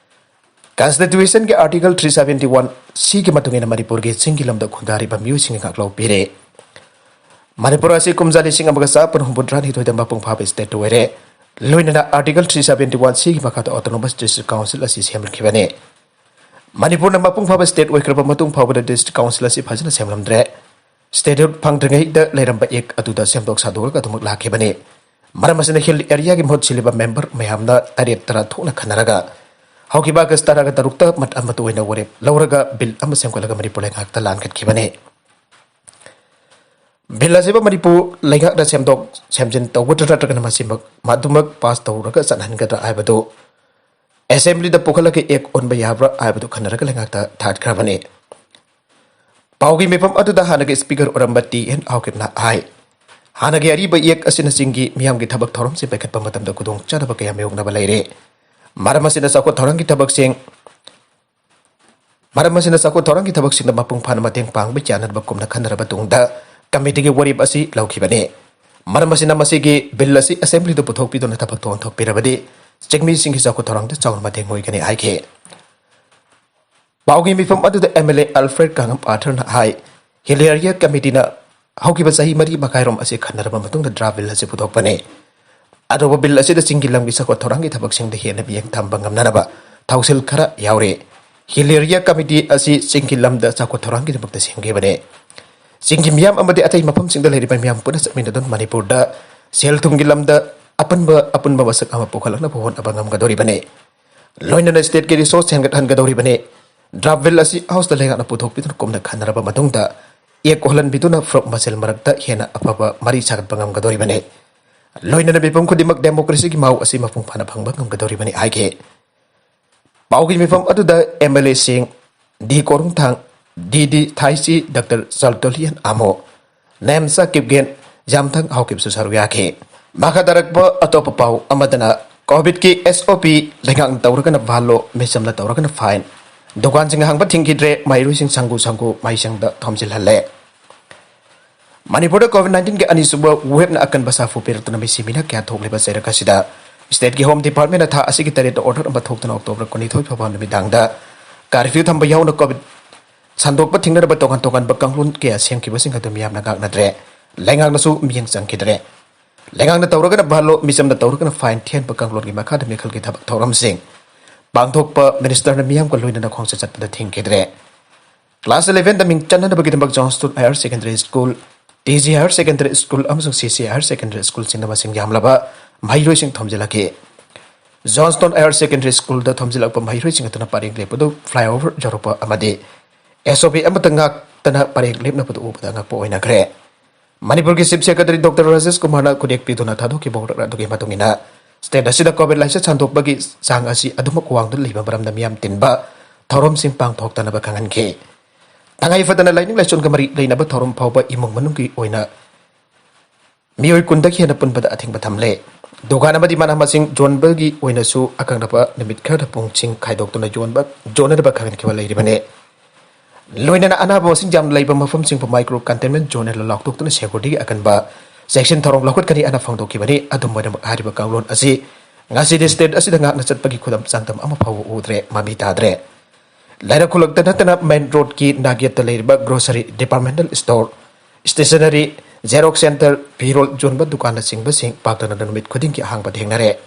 Constitutionꯒꯤ Article three seventy one Cꯒꯤ ꯃꯇꯨꯡ ꯏꯟꯅ ꯃꯅꯤꯄꯨꯔꯒꯤ ꯆꯤꯡꯒꯤ ꯂꯝꯗ ꯈꯨꯟꯗꯥꯔꯤꯕ ꯃꯤꯑꯣꯏꯁꯤꯡꯒꯤ ꯉꯥꯛꯂꯧ ꯄꯤꯔꯦ꯫ ꯃꯅꯤꯄꯨꯔ ꯑꯁꯤ ꯀꯨꯝꯖꯥ ꯂꯤꯁꯤꯡ ꯑꯃꯒ ꯆꯥꯃꯥꯄꯟ ꯍꯨꯝꯐꯨꯇꯔꯥꯅꯤꯊꯣꯏꯗ ꯃꯄꯨꯡ ꯐꯥꯕ state ꯑꯣꯏꯔꯦ꯫ ꯂꯣꯏꯅꯅ Article three seventy one Cꯒꯤ ꯃꯈꯥꯗ Autonomous District Council ꯑꯁꯤ ꯁꯦꯝꯈꯤꯕꯅꯤ꯫ ꯃꯅꯤꯄꯨꯔꯅ ꯃꯄꯨꯡ ꯐꯥꯕ state ꯑꯣꯏꯈ꯭ꯔꯕ ꯃꯇꯨꯡ ꯐꯥꯎꯕꯗ district council ꯑꯁꯤ ꯐꯖꯅ ꯁꯦꯝꯂꯝꯗ꯭ꯔꯦ꯫ Statehood ꯐꯪꯗ꯭ꯔꯤꯉꯩꯗ ꯂꯩꯔꯝꯕ act ꯑꯗꯨꯗ ꯁꯦꯝꯗꯣꯛ ꯁꯥꯗꯣꯛꯂꯒ ꯑꯗꯨꯃꯛ ꯂꯥꯛꯈꯤꯕꯅꯤ꯫ ꯃꯔꯝ ꯑꯁꯤꯅ Hill Areaꯒꯤ ꯃꯍꯨꯠ ꯁꯤꯜꯂꯤꯕ member ꯃꯌꯥꯝꯅ ꯇꯔꯦꯠ ꯇꯔꯥ ꯊꯣꯛꯅ ꯈꯟꯅꯔꯒ ꯍꯧꯈꯤꯕ August ꯇꯔꯥꯒ ꯇꯔꯨꯛꯇ ꯃꯠ ꯑꯃꯠꯇ ꯑꯣꯏꯅ ꯋꯥꯔꯦꯞ ꯂꯧꯔꯒ bill ꯑꯃ ꯁꯦꯝꯒꯠꯂꯒ ꯃꯅꯤꯄꯨꯔ ꯂꯩꯉꯥꯛꯇ ꯂꯥꯟꯒꯠꯈꯤꯕꯅꯤ꯫ Bill ꯑꯁꯤꯕꯨ ꯃꯅꯤꯄꯨꯔ ꯂꯩꯉꯥꯛꯅ ꯁꯦꯝꯗꯣꯛ ꯁꯦꯝꯖꯤꯟ ꯇꯧꯒꯗ꯭ꯔꯥ ꯅꯠꯇ꯭ꯔꯒꯅ ꯃꯁꯤꯃꯛ ꯃꯗꯨꯃꯛ pass ꯇꯧꯔꯒ ꯆꯠꯍꯟꯒꯗ꯭ꯔꯥ ꯍꯥꯏꯕꯗꯨ Assemblyꯗ ꯄꯨꯈꯠꯂꯒ act ꯑꯣꯟꯕ ꯌꯥꯕ꯭ꯔꯥ ꯍꯥꯏꯕꯗꯨ ꯈꯟꯅꯔꯒ ꯂꯩꯉꯥꯛꯇ ꯊꯥꯈ꯭ꯔꯕꯅꯤ꯫ ꯄꯥꯎꯒꯤ ꯃꯤꯐꯝ ꯑꯗꯨꯗ ꯍꯥꯟꯅꯒꯤ speaker ꯑꯣꯏꯔꯝꯕ ꯇꯤ ꯑꯦꯟ ꯍꯥꯎꯀꯤꯞꯅ ꯍꯥꯏ, ꯍꯥꯟꯅꯒꯤ ꯑꯔꯤꯕ act ꯑꯁꯤꯅꯆꯤꯡꯒꯤ ꯃꯤꯌꯥꯝꯒꯤ ꯊꯕꯛ ꯊꯧꯔꯝꯁꯤꯡ ꯄꯥꯏꯈꯠꯄ ꯃꯇꯝꯗ ꯈꯨꯗꯣꯡꯆꯥꯗꯕ ꯀꯌꯥ ꯃꯥꯌꯣꯛꯅꯕ ꯂꯩꯔꯦ꯫ ꯃꯔꯝ ꯑꯁꯤꯅ ꯆꯥꯎꯈꯠ ꯊꯧꯔꯥꯡꯒꯤ ꯊꯕꯛꯁꯤꯡ ꯃꯔꯝ ꯑꯁꯤꯅ ꯆꯥꯎꯈꯠ ꯊꯧꯔꯥꯡꯒꯤ ꯊꯕꯛꯁꯤꯡꯗ ꯃꯄꯨꯡ ꯐꯥꯅ ꯃꯇꯦꯡ ꯄꯥꯡꯕ ꯌꯥꯅꯅꯕ ꯀꯨꯞꯅ ꯈꯟꯅꯔꯕ ꯇꯨꯡꯗ ꯀꯃꯤꯇꯤꯒꯤ ꯋꯥꯔꯦꯞ ꯑꯁꯤ ꯂꯧꯈꯤꯕꯅꯤ꯫ ꯃꯔꯝ ꯑꯁꯤꯅ ꯃꯁꯤꯒꯤ ꯕꯤꯜ ꯑꯁꯤ ꯑꯦꯁꯦꯝꯕ꯭ꯂꯤꯗ ꯄꯨꯊꯣꯛꯄꯤꯗꯨꯅ ꯊꯕꯛ ꯊꯧꯔꯝ ꯊꯣꯛꯄꯤꯔꯕꯗꯤ ꯆꯤꯡꯃꯤꯁꯤꯡꯒꯤ ꯆꯥꯎꯈꯠ ꯊꯧꯔꯥꯡꯗ ꯆꯥꯎꯅ ꯃꯇꯦꯡ ꯑꯣꯏꯒꯅꯤ ꯍꯥꯏꯈꯤ꯫ ꯄꯥꯎꯒꯤ ꯃꯤꯐꯝ ꯑꯗꯨꯗ MLA Alfred ꯀꯥꯡꯉꯝ ꯄꯥꯊꯔꯅ ꯍꯥꯏ, ꯍꯤꯜ ꯑꯦꯔꯤꯌꯥ ꯀꯃꯤꯇꯤꯅ ꯍꯧꯈꯤꯕ ꯆꯍꯤ ꯃꯔꯤ ꯃꯈꯥꯏꯔꯣꯝ ꯑꯁꯤ ꯈꯟꯅꯔꯕ ꯃꯇꯨꯡꯗ ꯗ꯭ꯔꯥꯐ ꯕꯤꯜ ꯑꯁꯤ ꯄꯨꯊꯣꯛꯄꯅꯤ꯫ ꯑꯗꯨꯕꯨ ꯕꯤꯜ ꯑꯁꯤꯗ ꯆꯤꯡꯒꯤ ꯂꯝꯒꯤ ꯆꯥꯎꯈꯠ ꯊꯧꯔꯥꯡꯒꯤ ꯊꯕꯛꯁꯤꯡꯗ ꯍꯦꯟꯅ ꯃꯤꯠꯌꯦꯡ ꯊꯝꯕ ꯉꯝꯅꯅꯕ ꯊꯧꯁꯤꯜ ꯈꯔ ꯌꯥꯎꯔꯤ꯫ ꯍꯤꯜ ꯑꯦꯔꯤꯌꯥ ꯀꯃꯤꯇꯤ ꯑꯁꯤ ꯆꯤꯡꯒꯤ ꯂꯝꯗ ꯆꯥꯎꯈꯠ ꯊꯧꯔꯥꯡꯒꯤꯗꯃꯛꯇ ꯁꯦꯝꯈꯤꯕꯅꯤ꯫ ꯆꯤꯡꯒꯤ ꯃꯤꯌꯥꯝ ꯑꯃꯗꯤ ꯑꯇꯩ ꯃꯐꯝꯁꯤꯡꯗ ꯂꯩꯔꯤꯕ ꯃꯤꯌꯥꯝ ꯄꯨꯟꯅ ꯆꯠꯃꯤꯟꯅꯗꯨꯅ ꯃꯅꯤꯄꯨꯔꯗ ꯁꯦꯜ ꯊꯨꯝꯒꯤ ꯂꯝꯗ ꯑꯄꯟꯕ, ꯑꯄꯨꯟꯕ ꯃꯁꯛ ꯑꯃ ꯄꯨꯈꯠꯂꯛꯅꯕ ꯍꯣꯠꯅꯕ ꯉꯝꯒꯗꯧꯔꯤꯕꯅꯤ꯫ ꯂꯣꯏꯅꯅ ꯁ꯭ꯇꯦꯠꯀꯤ ꯔꯤꯁꯣꯔꯁ ꯍꯦꯟꯒꯠꯍꯟꯒꯗꯧꯔꯤꯕꯅꯤ꯫ ꯗ꯭ꯔꯥꯐ ꯕꯤꯜ ꯑꯁꯤ ꯍꯥꯎꯁꯇ ꯂꯩꯉꯥꯛꯅ ꯄꯨꯊꯣꯛꯄꯤꯗꯨꯅ ꯀꯨꯞꯅ ꯈꯟꯅꯔꯕ ꯃꯇꯨꯡꯗ ꯑꯦꯛ ꯑꯣꯜꯍꯟꯕꯤꯗꯨꯅ ꯐꯨꯔꯨꯞ ꯃꯁꯦꯜ ꯃꯔꯛꯇ ꯍꯦꯟꯅ ꯑꯐꯕ ꯃꯔꯤ ꯁꯥꯒꯠꯄ ꯉꯝꯒꯗꯧꯔꯤꯕꯅꯤ꯫ ꯂꯣꯏꯅꯅ ꯃꯤꯄꯨꯝ ꯈꯨꯗꯤꯡꯃꯛ ꯗꯦꯃꯣꯀ꯭ꯔꯦꯁꯤꯒꯤ ꯃꯍꯥꯎ ꯑꯁꯤ ꯃꯄꯨꯡ ꯐꯥꯅ ꯐꯪꯕ ꯉꯝꯒꯗꯧꯔꯤꯕꯅꯤ ꯍꯥꯏꯈꯤ꯫ ꯄꯥꯎꯒꯤ ꯃꯤꯐꯝ ꯑꯗꯨꯗ MLAꯁꯤꯡ ꯗꯤ ꯀꯣꯔꯨꯡꯊꯥꯡ, ꯗꯤ ꯗꯤ ꯊꯥꯏꯁꯤ, ꯗꯥꯛꯇꯔ ꯆꯥꯜꯇꯣꯂꯤꯌꯟ ꯑꯃꯣ, ꯅꯦꯝꯆꯥ ꯀꯤꯞꯒꯦꯟ, ꯌꯥꯝꯊꯪ ꯍꯥꯎꯀꯤꯞꯁꯨ ꯁꯔꯨꯛ ꯌꯥꯈꯤ꯫ ꯃꯈꯥ ꯇꯥꯔꯛꯄ ꯑꯇꯣꯞꯄ ꯄꯥꯎ ꯑꯃꯗꯅ ꯀꯣꯚꯤꯗꯀꯤ SOP ꯂꯩꯉꯥꯛꯅ ꯇꯧꯔꯒꯅ ꯚꯥꯜꯂꯣ, ꯃꯤꯆꯝꯅ ꯇꯧꯔꯒꯅ ꯐꯥꯏꯟ, ꯗꯨꯀꯥꯟꯁꯤꯡ ꯍꯥꯡꯕ ꯊꯤꯡꯈꯤꯗ꯭ꯔꯦ, ꯃꯍꯩꯔꯣꯏꯁꯤꯡ ꯁꯪꯒꯨ ꯁꯪꯒꯨ ꯃꯍꯩꯁꯪꯗ ꯊꯣꯝꯖꯤꯜꯍꯜꯂꯦ꯫ ꯃꯅꯤꯄꯨꯔꯗ ꯀꯣꯚꯤꯗ ꯅꯥꯏꯟꯇꯤꯟꯒꯤ ꯑꯅꯤꯁꯨꯕ ꯋꯦꯕꯅ ꯑꯀꯟꯕ ꯁꯥꯐꯨ ꯄꯤꯔꯛꯇꯨꯅ ꯃꯤꯁꯤ ꯃꯤꯅ ꯀꯌꯥ ꯊꯣꯛꯂꯤꯕ ꯆꯩꯔꯛ ꯑꯁꯤꯗ ꯁ꯭ꯇꯦꯠꯀꯤ ꯍꯣꯝ ꯗꯤꯄꯥꯔꯠꯃꯦꯟꯅ ꯊꯥ ꯑꯁꯤꯒꯤ ꯇꯔꯦꯠꯇ ꯑꯣꯔꯗꯔ ꯑꯃ ꯊꯣꯛꯇꯨꯅ ꯑꯣꯛꯇꯣꯕꯔ ꯀꯨꯟꯅꯤꯊꯣꯏ ꯐꯥꯎꯕ ꯅꯨꯃꯤꯗꯥꯡꯗ ꯀꯥꯔꯐ꯭ꯌꯨ ꯊꯝꯕ ꯌꯥꯎꯅ ꯀꯣꯚꯤꯗ ꯁꯟꯗꯣꯛꯄ ꯊꯤꯡꯅꯅꯕ ꯇꯣꯉꯥꯟ ꯇꯣꯉꯥꯟꯕ ꯀꯥꯡꯂꯣꯟ ꯀꯌꯥ ꯁꯦꯝꯈꯤꯕꯁꯤꯡ ꯑꯗꯨ ꯃꯤꯌꯥꯝꯅ ꯉꯥꯛꯅꯗ꯭ꯔꯦ꯫ ꯂꯩꯉꯥꯛꯅꯁꯨ ꯃꯤꯠꯌꯦꯡ ꯆꯪꯈꯤꯗ꯭ꯔꯦ꯫ ꯂꯩꯉꯥꯛꯅ ꯇꯧꯔꯒꯅ ꯚꯥꯜꯂꯣ, ꯃꯤꯆꯝꯅ ꯇꯧꯔꯒꯅ ꯐꯥꯏꯟ ꯊꯤꯍꯟꯕ ꯀꯥꯡꯂꯣꯟꯒꯤ ꯃꯈꯥꯗ ꯃꯤꯈꯜꯒꯤ ꯊꯕꯛ ꯊꯧꯔꯝꯁꯤꯡ ꯄꯥꯡꯊꯣꯛꯄ ꯃꯤꯅꯤꯁꯇꯔꯅ ꯃꯤꯌꯥꯝꯒ ꯂꯣꯏꯅꯅ ꯈꯣꯡꯆꯠ ꯆꯠꯄꯗ ꯊꯤꯡꯈꯤꯗ꯭ꯔꯦ꯫ ꯀ꯭ꯂꯥꯁ elevenꯗ ꯃꯤꯡ ꯆꯟꯅꯅꯕꯒꯤꯗꯃꯛ Johnstone higher secondary school, TG higher secondary school ꯑꯃꯁꯨꯡ CC ꯍꯥꯌꯔ ꯁꯦꯀꯦꯟꯗꯔꯤ ꯁ꯭ꯀꯨꯜꯁꯤꯡꯗ ꯃꯁꯤꯡ ꯌꯥꯝꯂꯕ ꯃꯍꯩꯔꯣꯏꯁꯤꯡ ꯊꯣꯝꯖꯤꯜꯂꯛꯈꯤ꯫ ꯖꯣꯟꯁꯇꯣꯟ ꯍꯥꯌꯔ ꯁꯦꯀꯦꯟꯗꯔꯤ ꯁ꯭ꯀꯨꯜꯗ ꯊꯣꯝꯖꯤꯜꯂꯛꯄ ꯃꯍꯩꯔꯣꯏꯁꯤꯡ ꯑꯗꯨꯅ ꯄꯔꯦꯡ ꯂꯦꯞꯄꯗꯨ ꯐ꯭ꯂꯥꯏꯑꯣꯚꯔ ꯌꯧꯔꯛꯄ ꯑꯃꯗꯤ SOP ꯑꯃꯠꯇ ꯉꯥꯛꯇꯅ ꯄꯔꯦꯡ ꯂꯦꯞꯅꯕꯗꯨ ꯎꯕꯗ ꯑꯉꯛꯄ ꯑꯣꯏꯅꯈ꯭ꯔꯦ꯫ ꯃꯅꯤꯄꯨꯔꯒꯤ ꯆꯤꯐ ꯁꯦꯀ꯭ꯔꯦꯇꯔꯤ ꯗꯣꯛꯇꯔ ꯔꯥꯖꯦꯁ ꯀꯨꯃꯥꯔꯅ ꯈꯨꯗꯦꯛ ꯄꯤꯗꯨꯅ ꯊꯥꯗꯣꯛꯈꯤꯕ ꯋꯥꯔꯣꯜ ꯑꯗꯨꯒꯤ ꯃꯇꯨꯡ ꯏꯟꯅ, ꯁ꯭ꯇꯦꯠ ꯑꯁꯤꯗ ꯀꯣꯚꯤꯗ ꯂꯥꯏꯆꯠ ꯁꯟꯗꯣꯛꯄꯒꯤ ꯆꯥꯡ ꯑꯁꯤ ꯑꯗꯨꯃꯛ ꯋꯥꯡꯗꯨꯅ ꯂꯩꯕ ꯃꯔꯝꯅ ꯃꯤꯌꯥꯝ ꯇꯤꯟꯕ ꯊꯧꯔꯝꯁꯤꯡ ꯄꯥꯡꯊꯣꯛꯇꯅꯕ ꯈꯪꯍꯟꯈꯤ꯫ ꯇꯉꯥꯏ ꯐꯗꯅ ꯂꯥꯏꯅꯤꯡ ꯂꯥꯏꯁꯣꯟꯒ ꯃꯔꯤ ꯂꯩꯅꯕ ꯊꯧꯔꯝ ꯐꯥꯎꯕ ꯏꯃꯨꯡ ꯃꯅꯨꯡꯒꯤ ꯑꯣꯏꯅ ꯃꯤꯑꯣꯏ ꯀꯨꯟꯗꯒꯤ ꯍꯦꯟꯅ ꯄꯨꯟꯕꯗ ꯑꯊꯤꯡꯕ ꯊꯝꯂꯦ꯫ ꯗꯨꯀꯥꯟ ꯑꯃꯗꯤ ꯃꯅꯥ ꯃꯁꯤꯡ ꯌꯣꯟꯕꯒꯤ ꯑꯣꯏꯅꯁꯨ ꯑꯀꯛꯅꯕ ꯅꯨꯃꯤꯠ ꯈꯔꯗ ꯄꯨꯡꯁꯤꯡ ꯈꯥꯏꯗꯣꯛꯇꯨꯅ ꯌꯣꯟꯕ, ꯌꯣꯟꯅꯗꯕ ꯈꯪꯍꯟꯈꯤꯕ ꯂꯩꯔꯤꯕꯅꯤ꯫ ꯂꯣꯏꯅꯅ ꯑꯅꯥꯕ ꯃꯁꯤꯡ ꯌꯥꯝꯅ ꯂꯩꯕ ꯃꯐꯝꯁꯤꯡꯕꯨ micro containment zone ꯍꯥꯏꯅ ꯂꯥꯎꯊꯣꯛꯇꯨꯅ security ꯒꯤ ꯑꯀꯟꯕ ꯆꯦꯛꯁꯤꯟ ꯊꯧꯔꯥꯡ ꯂꯧꯈꯠꯀꯅꯤ ꯍꯥꯏꯅ ꯐꯣꯡꯗꯣꯛꯈꯤꯕꯅꯤ꯫ ꯑꯗꯨꯝ ꯑꯣꯏꯅꯃꯛ, ꯍꯥꯏꯔꯤꯕ ꯀꯥꯡꯂꯣꯟ ꯑꯁꯤ ꯉꯁꯤꯗꯤ state ꯑꯁꯤꯗ ꯉꯥꯛꯅ ꯆꯠꯄꯒꯤ ꯈꯨꯗꯝ ꯆꯥꯡꯗꯝ ꯑꯃ ꯐꯥꯎꯕ ꯎꯗ꯭ꯔꯦ, ꯃꯃꯤ ꯇꯥꯗ꯭ꯔꯦ꯫ ꯂꯩꯔꯛ ꯈꯨꯂꯛꯇ ꯅꯠꯇꯅ main road ꯀꯤ ꯅꯥꯛꯌꯦꯠꯇ ꯂꯩꯔꯤꯕ grocery, departmental store, stationery, xerox center, ꯐꯤꯔꯣꯜ ꯌꯣꯟꯕ ꯗꯨꯀꯥꯟꯅꯆꯤꯡꯕꯁꯤꯡ ꯄꯥꯛꯇꯅ ꯅꯨꯃꯤꯠ ꯈꯨꯗꯤꯡꯒꯤ ꯑꯍꯥꯡꯕ ꯊꯦꯡꯅꯔꯦ꯫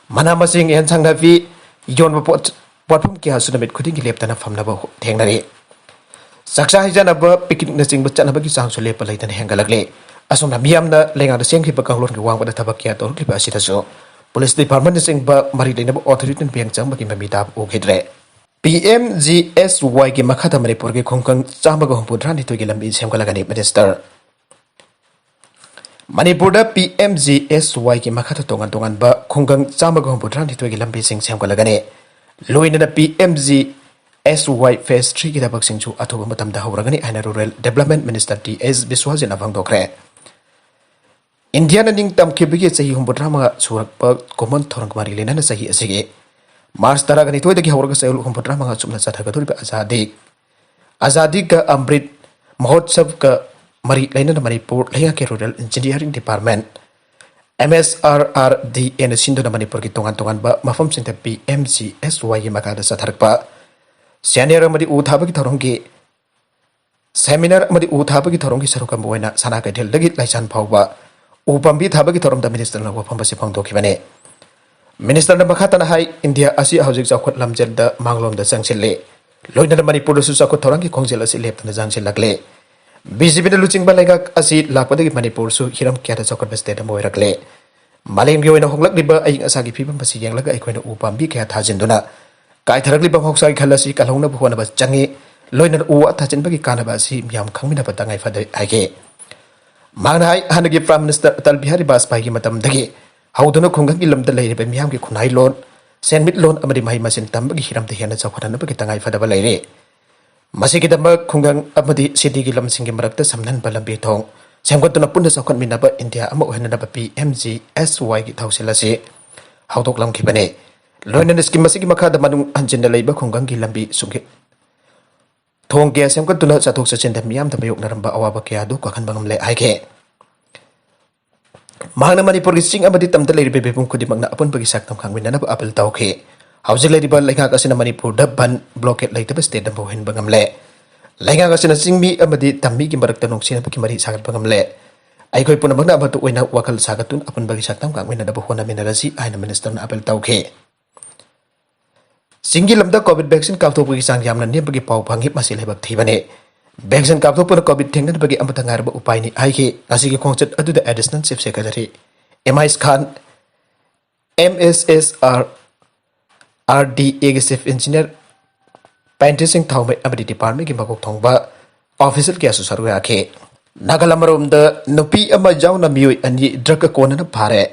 ꯃꯅꯥ ꯃꯁꯤꯡ, ꯑꯦꯟꯁꯥꯡ ꯅꯥꯄꯤ ꯌꯣꯟꯕ ꯄꯣꯠ, ꯄꯣꯠꯐꯝ ꯀꯌꯥꯁꯨ ꯅꯨꯃꯤꯠ ꯈꯨꯗꯤꯡꯒꯤ ꯂꯦꯞꯇꯅ ꯐꯝꯅꯕ ꯊꯦꯡꯅꯔꯤ꯫ ꯆꯥꯛꯆꯥ ꯍꯩꯖꯥꯟꯅꯕ, picnic ꯅꯆꯤꯡꯕ ꯆꯠꯅꯕꯒꯤ ꯆꯥꯡꯁꯨ ꯂꯦꯞꯄ ꯂꯩꯇꯅ ꯍꯦꯟꯒꯠꯂꯛꯂꯤ꯫ ꯑꯁꯨꯝꯅ ꯃꯤꯌꯥꯝꯅ ꯂꯩꯉꯥꯛꯅ ꯁꯦꯝꯈꯤꯕ ꯀꯥꯡꯂꯣꯟꯒꯤ ꯋꯥꯡꯃꯗ ꯊꯕꯛ ꯀꯌꯥ ꯇꯧꯔꯛꯂꯤꯕ ꯑꯁꯤꯗꯁꯨ police department ꯅꯆꯤꯡꯕ ꯃꯔꯤ ꯂꯩꯅꯕ authority ꯅ ꯃꯤꯠꯌꯦꯡ ꯆꯪꯕꯒꯤ ꯃꯃꯤ ꯇꯥꯕ ꯎꯈꯤꯗ꯭ꯔꯦ꯫ P M G S Y ꯒꯤ ꯃꯈꯥꯗ ꯃꯅꯤꯄꯨꯔꯒꯤ ꯈꯨꯡꯒꯪ ꯆꯥꯝꯃꯒ ꯍꯨꯝꯐꯨꯇꯔꯥꯅꯤꯊꯣꯏꯒꯤ ꯂꯝꯕꯤ ꯁꯦꯝꯒꯠꯂꯒꯅꯤ, Minister꯫ ꯃꯅꯤꯄꯨꯔꯗ P M G S Y ꯒꯤ ꯃꯈꯥꯗ ꯇꯣꯉꯥꯟ ꯇꯣꯉꯥꯟꯕ ꯈꯨꯡꯒꯪ ꯆꯥꯝꯃꯒ ꯍꯨꯝꯐꯨꯇꯔꯥꯅꯤꯊꯣꯏꯒꯤ ꯂꯝꯕꯤꯁꯤꯡ ꯁꯦꯝꯒꯠꯂꯒꯅꯤ꯫ ꯂꯣꯏꯅꯅ P M G S Y phase three ꯒꯤ ꯊꯕꯛꯁꯤꯡꯁꯨ ꯑꯊꯨꯕ ꯃꯇꯝꯗ ꯍꯧꯔꯒꯅꯤ ꯍꯥꯏꯅ Rural Development Minister T S ꯕꯤꯁ꯭ꯋꯖꯤꯠꯅ ꯐꯣꯡꯗꯣꯛꯈ꯭ꯔꯦ꯫ ꯏꯟꯗꯤꯌꯥꯅ ꯅꯤꯡꯇꯝꯈꯤꯕꯒꯤ ꯆꯍꯤ ꯍꯨꯝꯐꯨꯇꯔꯥꯃꯉꯥ ꯁꯨꯔꯛꯄ ꯀꯨꯝꯑꯣꯟ ꯊꯧꯔꯝꯒ ꯃꯔꯤ ꯂꯩꯅꯅ ꯆꯍꯤ ꯑꯁꯤꯒꯤ ꯃꯥꯔꯆ ꯇꯔꯥꯅꯤꯊꯣꯏꯗꯒꯤ ꯍꯧꯔꯒ ꯆꯌꯣꯜ ꯍꯨꯝꯐꯨꯇꯔꯥꯃꯉꯥ ꯆꯨꯞꯅ ꯆꯠꯊꯒꯗꯧꯔꯤꯕ ꯑꯖꯥꯗꯤ, ꯑꯖꯥꯗꯤ ꯀ ꯑꯃ꯭ꯔꯤꯠ ꯃꯍꯣꯠꯁꯕꯒ ꯃꯔꯤ ꯂꯩꯅꯅ ꯃꯅꯤꯄꯨꯔ ꯂꯩꯉꯥꯛꯀꯤ Rural Engineering Department, M S R R D A ꯅ ꯁꯤꯟꯗꯨꯅ ꯃꯅꯤꯄꯨꯔꯒꯤ ꯇꯣꯉꯥꯟ ꯇꯣꯉꯥꯟꯕ ꯃꯐꯝꯁꯤꯡꯗ P M G S Y ꯒꯤ ꯃꯈꯥꯗ ꯆꯠꯊꯔꯛꯄ seminar ꯑꯃꯗꯤ ꯎ ꯊꯥꯕꯒꯤ ꯊꯧꯔꯝꯒꯤ, seminar ꯑꯃꯗꯤ ꯎ ꯊꯥꯕꯒꯤ ꯊꯧꯔꯝꯒꯤ ꯁꯔꯨꯛ ꯑꯃ ꯑꯣꯏꯅ ꯁꯅꯥ ꯀꯩꯊꯦꯜꯗꯒꯤ ꯂꯥꯏꯁꯥꯟ ꯐꯥꯎꯕ ꯎ ꯄꯥꯝꯕꯤ ꯊꯥꯕꯒꯤ ꯊꯧꯔꯝꯗ Minister ꯅ ꯋꯥꯐꯝ ꯑꯁꯤ ꯐꯣꯡꯗꯣꯛꯈꯤꯕꯅꯤ꯫ Minister ꯅ ꯃꯈꯥ ꯇꯥꯅ ꯍꯥꯏ, ꯏꯟꯗꯤꯌꯥ ꯑꯁꯤ ꯍꯧꯖꯤꯛ ꯆꯥꯎꯈꯠ ꯂꯝꯖꯦꯜꯗ ꯃꯥꯡꯂꯣꯝꯗ ꯆꯪꯁꯤꯜꯂꯤ꯫ ꯂꯣꯏꯅꯅ ꯃꯅꯤꯄꯨꯔꯗꯁꯨ ꯆꯥꯎꯈꯠ ꯊꯧꯔꯥꯡꯒꯤ ꯈꯣꯡꯖꯦꯜ ꯑꯁꯤ ꯂꯦꯞꯇꯅ ꯆꯪꯁꯤꯜꯂꯛꯂꯤ꯫ B J P ꯅ ꯂꯨꯆꯤꯡꯕ ꯂꯩꯉꯥꯛ ꯑꯁꯤ ꯂꯥꯛꯄꯗꯒꯤ ꯃꯅꯤꯄꯨꯔꯁꯨ ꯍꯤꯔꯝ ꯀꯌꯥꯗ ꯆꯥꯎꯈꯠꯄ state ꯑꯃ ꯑꯣꯏꯔꯛꯂꯦ꯫ ꯃꯥꯂꯦꯝꯒꯤ ꯑꯣꯏꯅ ꯍꯣꯡꯂꯛꯂꯤꯕ ꯑꯏꯪ ꯑꯁꯥꯒꯤ ꯐꯤꯕꯝ ꯑꯁꯤ ꯌꯦꯡꯂꯒ ꯑꯩꯈꯣꯏꯅ ꯎ ꯄꯥꯝꯕꯤ ꯀꯌꯥ ꯊꯥꯖꯤꯟꯗꯨꯅ ꯀꯥꯏꯊꯔꯛꯂꯤꯕ ꯃꯍꯧꯁꯥꯒꯤ ꯈꯜ ꯑꯁꯤ ꯀꯜꯍꯧꯅꯕ ꯍꯣꯠꯅꯕ ꯆꯪꯏ꯫ ꯂꯣꯏꯅꯅ ꯎ ꯋꯥ ꯊꯥꯖꯤꯟꯕꯒꯤ ꯀꯥꯟꯅꯕ ꯑꯁꯤ ꯃꯤꯌꯥꯝ ꯈꯪꯃꯤꯟꯅꯕ ꯇꯉꯥꯏ ꯐꯗꯦ ꯍꯥꯏꯈꯤ꯫ ꯃꯍꯥꯛꯅ ꯍꯥꯏ, ꯍꯥꯟꯅꯒꯤ Prime Minister ꯑꯇꯜ ꯕꯤꯍꯥꯔꯤ ꯕꯥꯖꯄꯥꯏꯒꯤ ꯃꯇꯝꯗꯒꯤ ꯍꯧꯗꯨꯅ ꯈꯨꯡꯒꯪꯒꯤ ꯂꯝꯗ ꯂꯩꯔꯤꯕ ꯃꯤꯌꯥꯝꯒꯤ ꯈꯨꯟꯅꯥꯏꯂꯣꯟ, ꯁꯦꯟꯃꯤꯠꯂꯣꯟ ꯑꯃꯗꯤ ꯃꯍꯩ ꯃꯁꯤꯡ ꯇꯝꯕꯒꯤ ꯍꯤꯔꯝꯗ ꯍꯦꯟꯅ ꯆꯥꯎꯈꯠꯍꯟꯅꯕꯒꯤ ꯇꯉꯥꯏ ꯐꯗꯕ ꯂꯩꯔꯦ꯫ ꯃꯁꯤꯒꯤꯗꯃꯛ ꯈꯨꯡꯒꯪ ꯑꯃꯗꯤ cityꯒꯤ ꯂꯝꯁꯤꯡꯒꯤ ꯃꯔꯛꯇ ꯁꯝꯅꯍꯟꯕ ꯂꯝꯕꯤ ꯊꯣꯡ, ꯁꯦꯝꯒꯠꯇꯨꯅ ꯄꯨꯟꯅ ꯆꯥꯎꯈꯠꯃꯤꯟꯅꯕ ꯏꯟꯗꯤꯌꯥ ꯑꯃ ꯑꯣꯏꯍꯟꯅꯅꯕ ꯄꯤ ꯑꯦꯝ ꯖꯤ ꯑꯦꯁ ꯋꯥꯏꯒꯤ ꯊꯧꯁꯤꯜ ꯑꯁꯤ ꯍꯧꯗꯣꯛꯂꯝꯈꯤꯕꯅꯤ꯫ ꯂꯣꯏꯅꯅ ꯁ꯭ꯀꯤꯝ ꯑꯁꯤꯒꯤ ꯃꯈꯥꯗ ꯃꯅꯨꯡ ꯍꯟꯖꯤꯟꯅ ꯂꯩꯕ ꯈꯨꯡꯒꯪꯒꯤ ꯂꯝꯕꯤ ꯁꯨꯝꯒꯤ ꯊꯣꯡ ꯀꯌꯥ ꯁꯦꯝꯒꯠꯇꯨꯅ ꯆꯠꯊꯣꯛ ꯆꯠꯁꯤꯟꯗ ꯃꯤꯌꯥꯝꯗ ꯃꯥꯌꯣꯛꯅꯔꯝꯕ ꯑꯋꯥꯕ ꯀꯌꯥ ꯑꯗꯨ ꯀꯣꯛꯍꯟꯕ ꯉꯝꯂꯦ ꯍꯥꯏꯈꯤ꯫ ꯃꯍꯥꯛꯅ ꯃꯅꯤꯄꯨꯔꯒꯤ ꯆꯤꯡ ꯑꯃꯗꯤ ꯇꯝꯗ ꯂꯩꯔꯤꯕ ꯃꯤꯄꯨꯝ ꯈꯨꯗꯤꯡꯃꯛꯅ ꯑꯄꯨꯟꯕꯒꯤ ꯁꯛꯇꯝ ꯈꯪꯃꯤꯟꯅꯅꯕ ꯑꯥꯄꯤꯜ ꯇꯧꯈꯤ꯫ ꯍꯧꯖꯤꯛ ꯂꯩꯔꯤꯕ ꯂꯩꯉꯥꯛ ꯑꯁꯤꯅ ꯃꯅꯤꯄꯨꯔꯗ ꯕꯟ, ꯕ꯭ꯂꯣꯀꯦꯠ ꯂꯩꯇꯕ ꯁ꯭ꯇꯦꯠ ꯑꯃ ꯑꯣꯏꯍꯟꯕ ꯉꯝꯂꯦ꯫ ꯂꯩꯉꯥꯛ ꯑꯁꯤꯅ ꯆꯤꯡꯃꯤ ꯑꯃꯗꯤ ꯇꯝꯃꯤꯒꯤ ꯃꯔꯛꯇ ꯅꯨꯡꯁꯤꯅꯕꯒꯤ ꯃꯔꯤ ꯁꯥꯒꯠꯄ ꯉꯝꯂꯦ꯫ ꯑꯩꯈꯣꯏ ꯄꯨꯝꯅꯃꯛꯅ ꯑꯃꯠꯇ ꯑꯣꯏꯅ ꯋꯥꯈꯜ ꯁꯥꯒꯠꯇꯨꯅ ꯑꯄꯨꯟꯕꯒꯤ ꯁꯛꯇꯝ ꯈꯪꯃꯤꯟꯅꯅꯕ ꯍꯣꯠꯅꯃꯤꯟꯅꯔꯁꯤ ꯍꯥꯏꯅ ꯃꯤꯅꯤꯁꯇꯔꯅ ꯑꯥꯄꯤꯜ ꯇꯧꯈꯤ꯫ ꯆꯤꯡꯒꯤ ꯂꯝꯗ ꯀꯣꯚꯤꯗ ꯚꯦꯛꯁꯤꯟ ꯀꯥꯞꯊꯣꯛꯄꯒꯤ ꯆꯥꯡ ꯌꯥꯝꯅ ꯅꯦꯝꯕꯒꯤ ꯄꯥꯎ ꯐꯪꯉꯤ, ꯃꯁꯤ ꯂꯥꯏꯕꯛ ꯊꯤꯕꯅꯤ꯫ ꯚꯦꯛꯁꯤꯟ ꯀꯥꯞꯊꯣꯛꯄꯅ ꯀꯣꯚꯤꯗ ꯊꯦꯡꯅꯅꯕꯒꯤ ꯑꯃꯠꯇ ꯉꯥꯏꯔꯕ ꯎꯄꯥꯏꯅꯤ ꯍꯥꯏꯈꯤ꯫ ꯉꯁꯤꯒꯤ ꯈꯣꯡꯆꯠ ꯑꯗꯨꯗ ꯑꯦꯗꯤꯁꯅꯦꯜ ꯆꯤꯐ ꯁꯦꯀ꯭ꯔꯦꯇꯔꯤ ꯑꯦꯝ ꯑꯥꯏꯁ Khan, M S S R, R D ꯑꯦꯒꯤ ꯆꯤꯐ ꯏꯟꯖꯤꯅꯤꯌꯔ ꯄꯥꯏꯟꯇ꯭ꯔꯤꯁꯤꯡ ꯊꯥꯎꯃꯩ ꯑꯃꯗꯤ ꯗꯤꯄꯥꯔꯠꯃꯦꯟꯒꯤ ꯃꯀꯣꯛ ꯊꯣꯡꯕ ꯑꯣꯐꯤꯁꯤꯌꯦꯜ ꯀꯌꯥꯁꯨ ꯁꯔꯨꯛ ꯌꯥꯈꯤ꯫ ꯅꯥꯒꯥꯂꯝ ꯑꯃꯔꯣꯝꯗ ꯅꯨꯄꯤ ꯑꯃ ꯌꯥꯎꯅ ꯃꯤꯑꯣꯏ ꯑꯅꯤ ꯗ꯭ꯔꯒ ꯀꯣꯟꯅꯅ ꯐꯥꯔꯦ꯫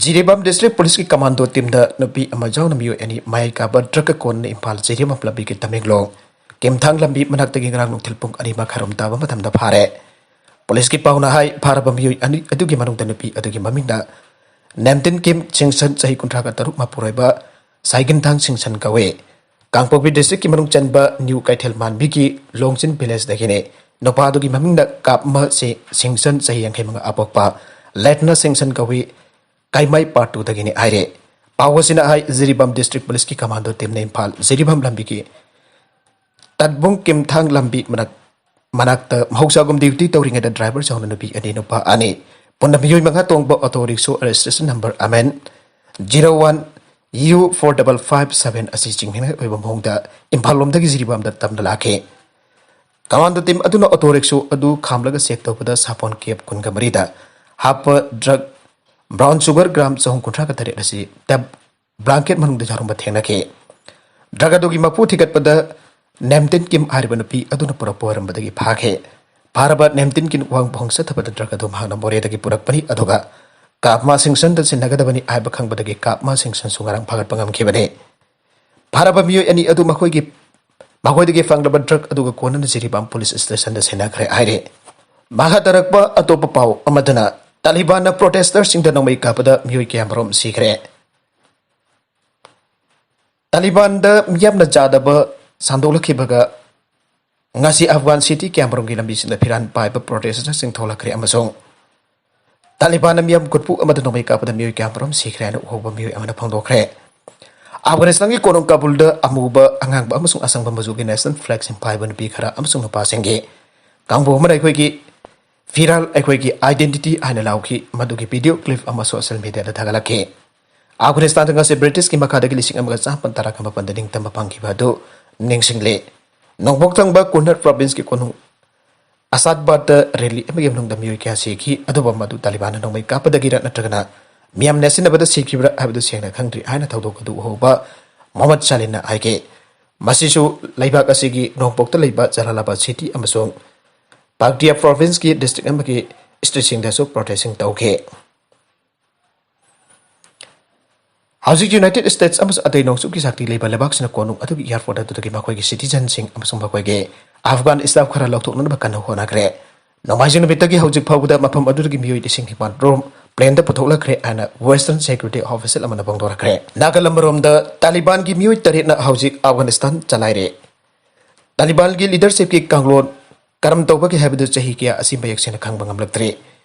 ꯖꯤꯔꯤꯕꯥꯝ ꯗꯤꯁꯇ꯭ꯔꯤꯛ ꯄꯨꯂꯤꯁꯀꯤ ꯀꯃꯥꯟꯗꯣ ꯇꯤꯝꯗ ꯅꯨꯄꯤ ꯑꯃ ꯌꯥꯎꯅ ꯃꯤꯑꯣꯏ ꯑꯅꯤ ꯃꯌꯥꯏ ꯀꯥꯕ ꯗ꯭ꯔꯒ ꯀꯣꯟꯅ ꯏꯝꯐꯥꯜ ꯖꯤꯔꯤꯕꯥꯝ ꯂꯝꯕꯤꯒꯤ ꯇꯃꯦꯡꯂꯣꯡ ꯀꯤꯝꯊꯥꯡ ꯂꯝꯕꯤ ꯃꯅꯥꯛꯇꯒꯤ ꯉꯔꯥꯡ ꯅꯨꯡꯊꯤꯜ ꯄꯨꯡ ꯑꯅꯤ ꯃꯈꯥꯏꯔꯣꯝ ꯇꯥꯕ ꯃꯇꯝꯗ ꯐꯥꯔꯦ꯫ ꯄꯨꯂꯤꯁꯀꯤ ꯄꯥꯎꯅ ꯍꯥꯏ, ꯐꯥꯔꯕ ꯃꯤꯑꯣꯏ ꯑꯅꯤ ꯑꯗꯨꯒꯤ ꯃꯅꯨꯡꯗ ꯅꯨꯄꯤ ꯑꯗꯨꯒꯤ ꯃꯃꯤꯡꯅ ꯅꯦꯝꯇꯤꯟ ꯀꯤꯝ ꯁꯤꯡꯁꯟ, ꯆꯍꯤ ꯀꯨꯟꯊ꯭ꯔꯥꯒ ꯇꯔꯨꯛ, ꯃꯄꯨꯔꯣꯏꯕ ꯁꯥꯏꯒꯤꯟꯊꯥꯡ ꯁꯤꯡꯁꯟ ꯀꯧꯏ꯫ ꯀꯥꯡꯄꯣꯛꯄꯤ ꯗꯤꯁꯇ꯭ꯔꯤꯛꯀꯤ ꯃꯅꯨꯡ ꯆꯟꯕ ꯅ꯭ꯌꯨ ꯀꯩꯊꯦꯜ ꯃꯥꯟꯕꯤꯒꯤ ꯂꯣꯡꯆꯤꯟ ꯚꯤꯂꯦꯖꯇꯒꯤꯅꯤ꯫ ꯅꯨꯄꯥ ꯑꯗꯨꯒꯤ ꯃꯃꯤꯡꯅ ꯀꯥꯞꯃ ꯁꯤ-, ꯁꯤꯡꯁꯟ, ꯆꯍꯤ ꯌꯥꯡꯈꯩ ꯃꯉꯥ ꯑꯄꯣꯛꯄ ꯂꯦꯠꯅ ꯁꯤꯡꯁꯟ ꯀꯧꯏ, ꯀꯥꯏꯃꯥꯏ ꯄꯥꯔꯠ ꯇꯨꯗꯒꯤꯅꯤ ꯍꯥꯏꯔꯦ꯫ ꯄꯥꯎ ꯑꯁꯤꯅ ꯍꯥꯏ, ꯖꯤꯔꯤꯕꯥꯝ ꯗꯤꯁꯇ꯭ꯔꯤꯛ ꯄꯨꯂꯤꯁꯀꯤ ꯀꯃꯥꯟꯗꯣ ꯇꯤꯝꯅ ꯏꯝꯐꯥꯜ ꯖꯤꯔꯤꯕꯥꯝ ꯂꯝꯕꯤꯒꯤ ꯇꯠꯕꯨꯡ ꯀꯤꯝꯊꯥꯡ ꯂꯝꯕꯤ ꯃꯅꯥꯛ-, ꯃꯅꯥꯛꯇ ꯃꯍꯧꯁꯥꯒꯨꯝ ꯗ꯭ꯌꯨꯇꯤ ꯇꯧꯔꯤꯉꯩꯗ ꯗ꯭ꯔꯥꯏꯚꯔ ꯌꯥꯎꯅ ꯅꯨꯄꯤ ꯑꯅꯤ ꯅꯨꯄꯥ ꯑꯅꯤ ꯄꯨꯟꯅ ꯃꯤꯑꯣꯏ ꯃꯉꯥ ꯇꯣꯡꯕ ꯑꯣꯇꯣ ꯔꯤꯛꯁꯣ ꯔꯦꯖꯤꯁꯇ꯭ꯔꯦꯁꯟ ꯅꯝꯕꯔ ꯑꯃ N zero one U four double five seven ꯑꯁꯤ ꯆꯤꯡꯅꯤꯡꯉꯥꯏ ꯑꯣꯏꯕ ꯃꯑꯣꯡꯗ ꯏꯝꯐꯥꯜ ꯂꯣꯝꯗꯒꯤ ꯖꯤꯔꯤꯕꯥꯝꯗ ꯇꯝꯅ ꯂꯥꯛꯈꯤ꯫ ꯀꯃꯥꯟꯗꯣ ꯇꯤꯝ ꯑꯗꯨꯅ ꯑꯣꯇꯣ ꯔꯤꯛꯁꯣ ꯑꯗꯨ ꯈꯥꯝꯂꯒ ꯆꯦꯛ ꯇꯧꯕꯗ ꯁꯥꯄꯣꯟ ꯀꯦꯞ ꯀꯨꯟꯒ ꯃꯔꯤꯗ ꯍꯥꯞꯄ ꯗ꯭ꯔꯒ ꯕ꯭ꯔꯥꯎꯟ ꯁꯨꯒꯔ ꯒ꯭ꯔꯥꯝ ꯆꯍꯨꯝ ꯀꯨꯟꯊ꯭ꯔꯥꯒ ꯇꯔꯦꯠ ꯑꯁꯤ ꯇꯦꯞ ꯕ꯭ꯂꯥꯡꯀꯦꯠ ꯃꯅꯨꯡꯗ ꯌꯥꯎꯔꯝꯕ ꯊꯦꯡꯅꯈꯤ꯫ ꯗ꯭ꯔꯒ ꯑꯗꯨꯒꯤ ꯃꯄꯨ ꯊꯤꯒꯠꯄꯗ ꯅꯦꯝꯇꯤꯟ ꯀꯤꯝ ꯍꯥꯏꯔꯤꯕ ꯅꯨꯄꯤ ꯑꯗꯨꯅ ꯄꯨꯔꯛꯄ ꯑꯣꯏꯔꯝꯕꯗꯒꯤ ꯐꯥꯈꯤ꯫ ꯐꯥꯔꯕ ꯅꯦꯝꯇꯤꯟ ꯀꯤꯝ ꯋꯥꯡ ꯐꯣꯡ ꯆꯠꯊꯕꯗ ꯗ꯭ꯔꯒ ꯑꯗꯨ ꯃꯍꯥꯛꯅ ꯃꯣꯔꯦꯗꯒꯤ ꯄꯨꯔꯛꯄꯅꯤ, ꯑꯗꯨꯒ ꯀꯥꯞꯃꯥ ꯁꯤꯡꯁꯟꯗ ꯁꯤꯟꯅꯒꯗꯕꯅꯤ ꯍꯥꯏꯕ ꯈꯪꯕꯗꯒꯤ ꯀꯥꯞꯃꯥ ꯁꯤꯡꯁꯟꯁꯨ ꯉꯔꯥꯡ ꯐꯥꯒꯠꯄ ꯉꯝꯈꯤꯕꯅꯤ꯫ ꯐꯥꯔꯕ ꯃꯤꯑꯣꯏ ꯑꯅꯤ ꯑꯗꯨ ꯃꯈꯣꯏꯒꯤ, ꯃꯈꯣꯏꯗꯒꯤ ꯐꯪꯂꯕ ꯗ꯭ꯔꯒ ꯑꯗꯨꯒ ꯀꯣꯟꯅꯅ ꯖꯤꯔꯤꯕꯥꯝ ꯄꯨꯂꯤꯁ ꯁ꯭ꯇꯦꯁꯟꯗ ꯁꯤꯟꯅꯈ꯭ꯔꯦ ꯍꯥꯏꯔꯤ꯫ ꯃꯈꯥ ꯇꯥꯔꯛꯄ ꯑꯇꯣꯞꯄ ꯄꯥꯎ ꯑꯃꯗꯅ, ꯇꯥꯂꯤꯕꯥꯟꯅ ꯄ꯭ꯔꯣꯇꯦꯁꯇꯔꯁꯤꯡꯗ ꯅꯣꯡꯃꯩ ꯀꯥꯞꯄꯗ ꯃꯤꯑꯣꯏ ꯀꯌꯥꯃꯔꯣꯝ ꯁꯤꯈ꯭ꯔꯦ꯫ ꯇꯥꯂꯤꯕꯥꯟꯗ ꯃꯤꯌꯥꯝꯅ ꯆꯥꯗꯕ ꯁꯟꯗꯣꯛꯂꯛꯈꯤꯕꯒ ꯉꯁꯤ ꯑꯐꯒꯥꯟ ꯁꯤꯇꯤ ꯀꯌꯥꯃꯔꯣꯝꯒꯤ ꯂꯝꯕꯤꯁꯤꯡꯗ ꯐꯤꯔꯥꯟ ꯄꯥꯏꯕ ꯄ꯭ꯔꯣꯇꯦꯁꯇꯔꯁꯤꯡ ꯊꯣꯛꯂꯛꯈ꯭ꯔꯦ ꯑꯃꯁꯨꯡ ꯇꯥꯂꯤꯕꯥꯟꯅ ꯃꯤꯌꯥꯝ ꯀꯨꯟꯐꯨ ꯑꯃꯗ ꯅꯣꯡꯃꯩ ꯀꯥꯞꯄꯗ ꯃꯤꯑꯣꯏ ꯀꯌꯥꯃꯔꯣꯝ ꯁꯤꯈ꯭ꯔꯦ ꯍꯥꯏꯅ ꯎꯍꯧꯕ ꯃꯤꯑꯣꯏ ꯑꯃꯅ ꯐꯣꯡꯗꯣꯛꯈ꯭ꯔꯦ꯫ ꯑꯐꯒꯥꯅꯤꯁꯇꯥꯟꯒꯤ ꯀꯣꯅꯨꯡ ꯀꯥꯕꯨꯜꯗ ꯑꯃꯨꯕ, ꯑꯉꯥꯡꯕ ꯑꯃꯁꯨꯡ ꯑꯁꯪꯕ ꯃꯆꯨꯒꯤ ꯅꯦꯁꯅꯦꯜ ꯐ꯭ꯂꯦꯒꯁꯤꯡ ꯄꯥꯏꯕ ꯅꯨꯄꯤ ꯈꯔ ꯑꯃꯁꯨꯡ ꯅꯨꯄꯥꯁꯤꯡꯒꯤ ꯀꯥꯡꯕꯨ ꯑꯃꯅ "ꯑꯩꯈꯣꯏꯒꯤ ꯐꯤꯔꯥꯜ, ꯑꯩꯈꯣꯏꯒꯤ ꯑꯥꯏꯗꯦꯟꯇꯤꯇꯤ" ꯍꯥꯏꯅ ꯂꯥꯎꯈꯤ꯫ ꯃꯗꯨꯒꯤ ꯚꯤꯗꯤꯑꯣ ꯀ꯭ꯂꯤꯞ ꯑꯃ ꯁꯣꯁꯤꯌꯦꯜ ꯃꯤꯗꯤꯌꯥꯗ ꯊꯥꯒꯠꯂꯛꯈꯤ꯫ ꯑꯐꯒꯥꯅꯤꯁꯇꯥꯟꯗ ꯉꯁꯤ ꯕ꯭ꯔꯤꯇꯤꯁꯀꯤ ꯃꯈꯥꯗꯒꯤ ꯂꯤꯁꯤꯡ ꯑꯃꯒ ꯆꯥꯃꯥꯄꯟ ꯇꯔꯥꯃꯥꯄꯟꯗ ꯅꯤꯡꯇꯝꯕ ꯐꯪꯈꯤꯕ ꯑꯗꯨ ꯅꯤꯡꯁꯤꯡꯂꯤ꯫ ꯅꯣꯡꯄꯣꯛ ꯊꯪꯕ ꯀꯨꯟꯅꯔ ꯄ꯭ꯔꯣꯚꯤꯟꯁꯀꯤ ꯀꯣꯅꯨꯡ ꯑꯁꯥꯗꯕꯥꯗꯇ ꯔꯦꯂꯤ ꯑꯃꯒꯤ ꯃꯅꯨꯡꯗ ꯃꯤꯑꯣꯏ ꯀꯌꯥ ꯁꯤꯈꯤ, ꯑꯗꯨꯕꯨ ꯃꯗꯨ ꯇꯥꯂꯤꯕꯥꯟꯅ ꯅꯣꯡꯃꯩ ꯀꯥꯞꯄꯗꯒꯤꯔ ꯅꯠꯇ꯭ꯔꯒꯅ ꯃꯤꯌꯥꯝ ꯅꯦꯠꯁꯤꯟꯅꯕꯗ ꯁꯤꯈꯤꯕ꯭ꯔꯥ ꯍꯥꯏꯕꯗꯨ ꯁꯦꯡꯅ ꯈꯪꯗ꯭ꯔꯤ ꯍꯥꯏꯅ ꯊꯧꯗꯣꯛ ꯑꯗꯨ ꯎꯍꯧꯕ ꯃꯣꯍꯝꯃꯗ ꯁꯥꯂꯤꯟꯅ ꯍꯥꯏꯈꯤ꯫ ꯃꯁꯤꯁꯨ ꯂꯩꯕꯥꯛ ꯑꯁꯤꯒꯤ ꯅꯣꯡꯄꯣꯛꯇ ꯂꯩꯕ ꯖꯂꯥꯂꯥꯕꯥꯗ ꯁꯤꯇꯤ ꯑꯃꯁꯨꯡ ꯄꯥꯛꯇꯤꯌꯥ ꯄ꯭ꯔꯣꯚꯤꯟꯁꯀꯤ ꯗꯤꯁꯇ꯭ꯔꯤꯛ ꯑꯃꯒꯤ ꯁ꯭ꯇ꯭ꯔꯤꯠꯁꯤꯡꯗꯁꯨ ꯄ꯭ꯔꯣꯇꯦꯁꯁꯤꯡ ꯇꯧꯈꯤ꯫ ꯍꯧꯖꯤꯛ ꯌꯨꯅꯥꯏꯇꯦꯗ ꯁ꯭ꯇꯦꯠꯁ ꯑꯃꯁꯨꯡ ꯑꯇꯩ ꯅꯣꯡꯆꯨꯞꯀꯤ ꯁꯛꯇꯤ ꯂꯩꯕ ꯂꯩꯕꯥꯛꯁꯤꯡꯅ ꯀꯣꯅꯨꯡ ꯑꯗꯨꯒꯤ ꯑꯦꯌꯥꯔꯄꯣꯔꯠ ꯑꯗꯨꯗꯒꯤ ꯃꯈꯣꯏꯒꯤ ꯁꯤꯇꯤꯖꯟꯁꯤꯡ ꯑꯃꯁꯨꯡ ꯃꯈꯣꯏꯒꯤ ꯑꯐꯒꯥꯟ ꯁ꯭ꯇꯥꯐ ꯈꯔ ꯂꯧꯊꯣꯛꯅꯅꯕ ꯀꯟꯅ ꯍꯣꯠꯅꯈ꯭ꯔꯦ꯫ ꯅꯣꯡꯃꯥꯏꯖꯤꯡ ꯅꯨꯃꯤꯠꯇꯒꯤ ꯍꯧꯖꯤꯛ ꯐꯥꯎꯕꯗ ꯃꯐꯝ ꯑꯗꯨꯗꯒꯤ ꯃꯤꯑꯣꯏ ꯂꯤꯁꯤꯡ ꯅꯤꯄꯥꯟ ꯔꯣꯝ ꯄ꯭ꯂꯦꯟꯗ ꯄꯨꯊꯣꯛꯂꯛꯈ꯭ꯔꯦ ꯍꯥꯏꯅ ꯋꯦꯁꯇꯔꯟ ꯁꯦꯀ꯭ꯌꯨꯔꯤꯇꯤ ꯑꯣꯐꯤꯁꯤꯌꯦꯜ ꯑꯃꯅ ꯐꯣꯡꯗꯣꯔꯛꯈ꯭ꯔꯦ꯫ ꯅꯥꯒꯥꯂꯝ ꯃꯔꯣꯝꯗ ꯇꯥꯂꯤꯕꯥꯟꯒꯤ ꯃꯤꯑꯣꯏ ꯇꯔꯦꯠꯅ ꯍꯧꯖꯤꯛ ꯑꯐꯒꯥꯅꯤꯁꯇꯥꯟ ꯆꯂꯥꯏꯔꯦ꯫ ꯇꯥꯂꯤꯕꯥꯟꯒꯤ ꯂꯤꯗꯔꯁꯤꯞꯀꯤ ꯀꯥꯡꯂꯣꯟ ꯀꯔꯝ ꯇꯧꯕꯒꯦ ꯍꯥꯏꯕꯗꯨ ꯆꯍꯤ ꯀꯌꯥ ꯑꯁꯤ ꯃꯌꯦꯛ ꯁꯦꯡꯅ ꯈꯪꯕ ꯉꯝꯂꯛꯇ꯭ꯔꯤ꯫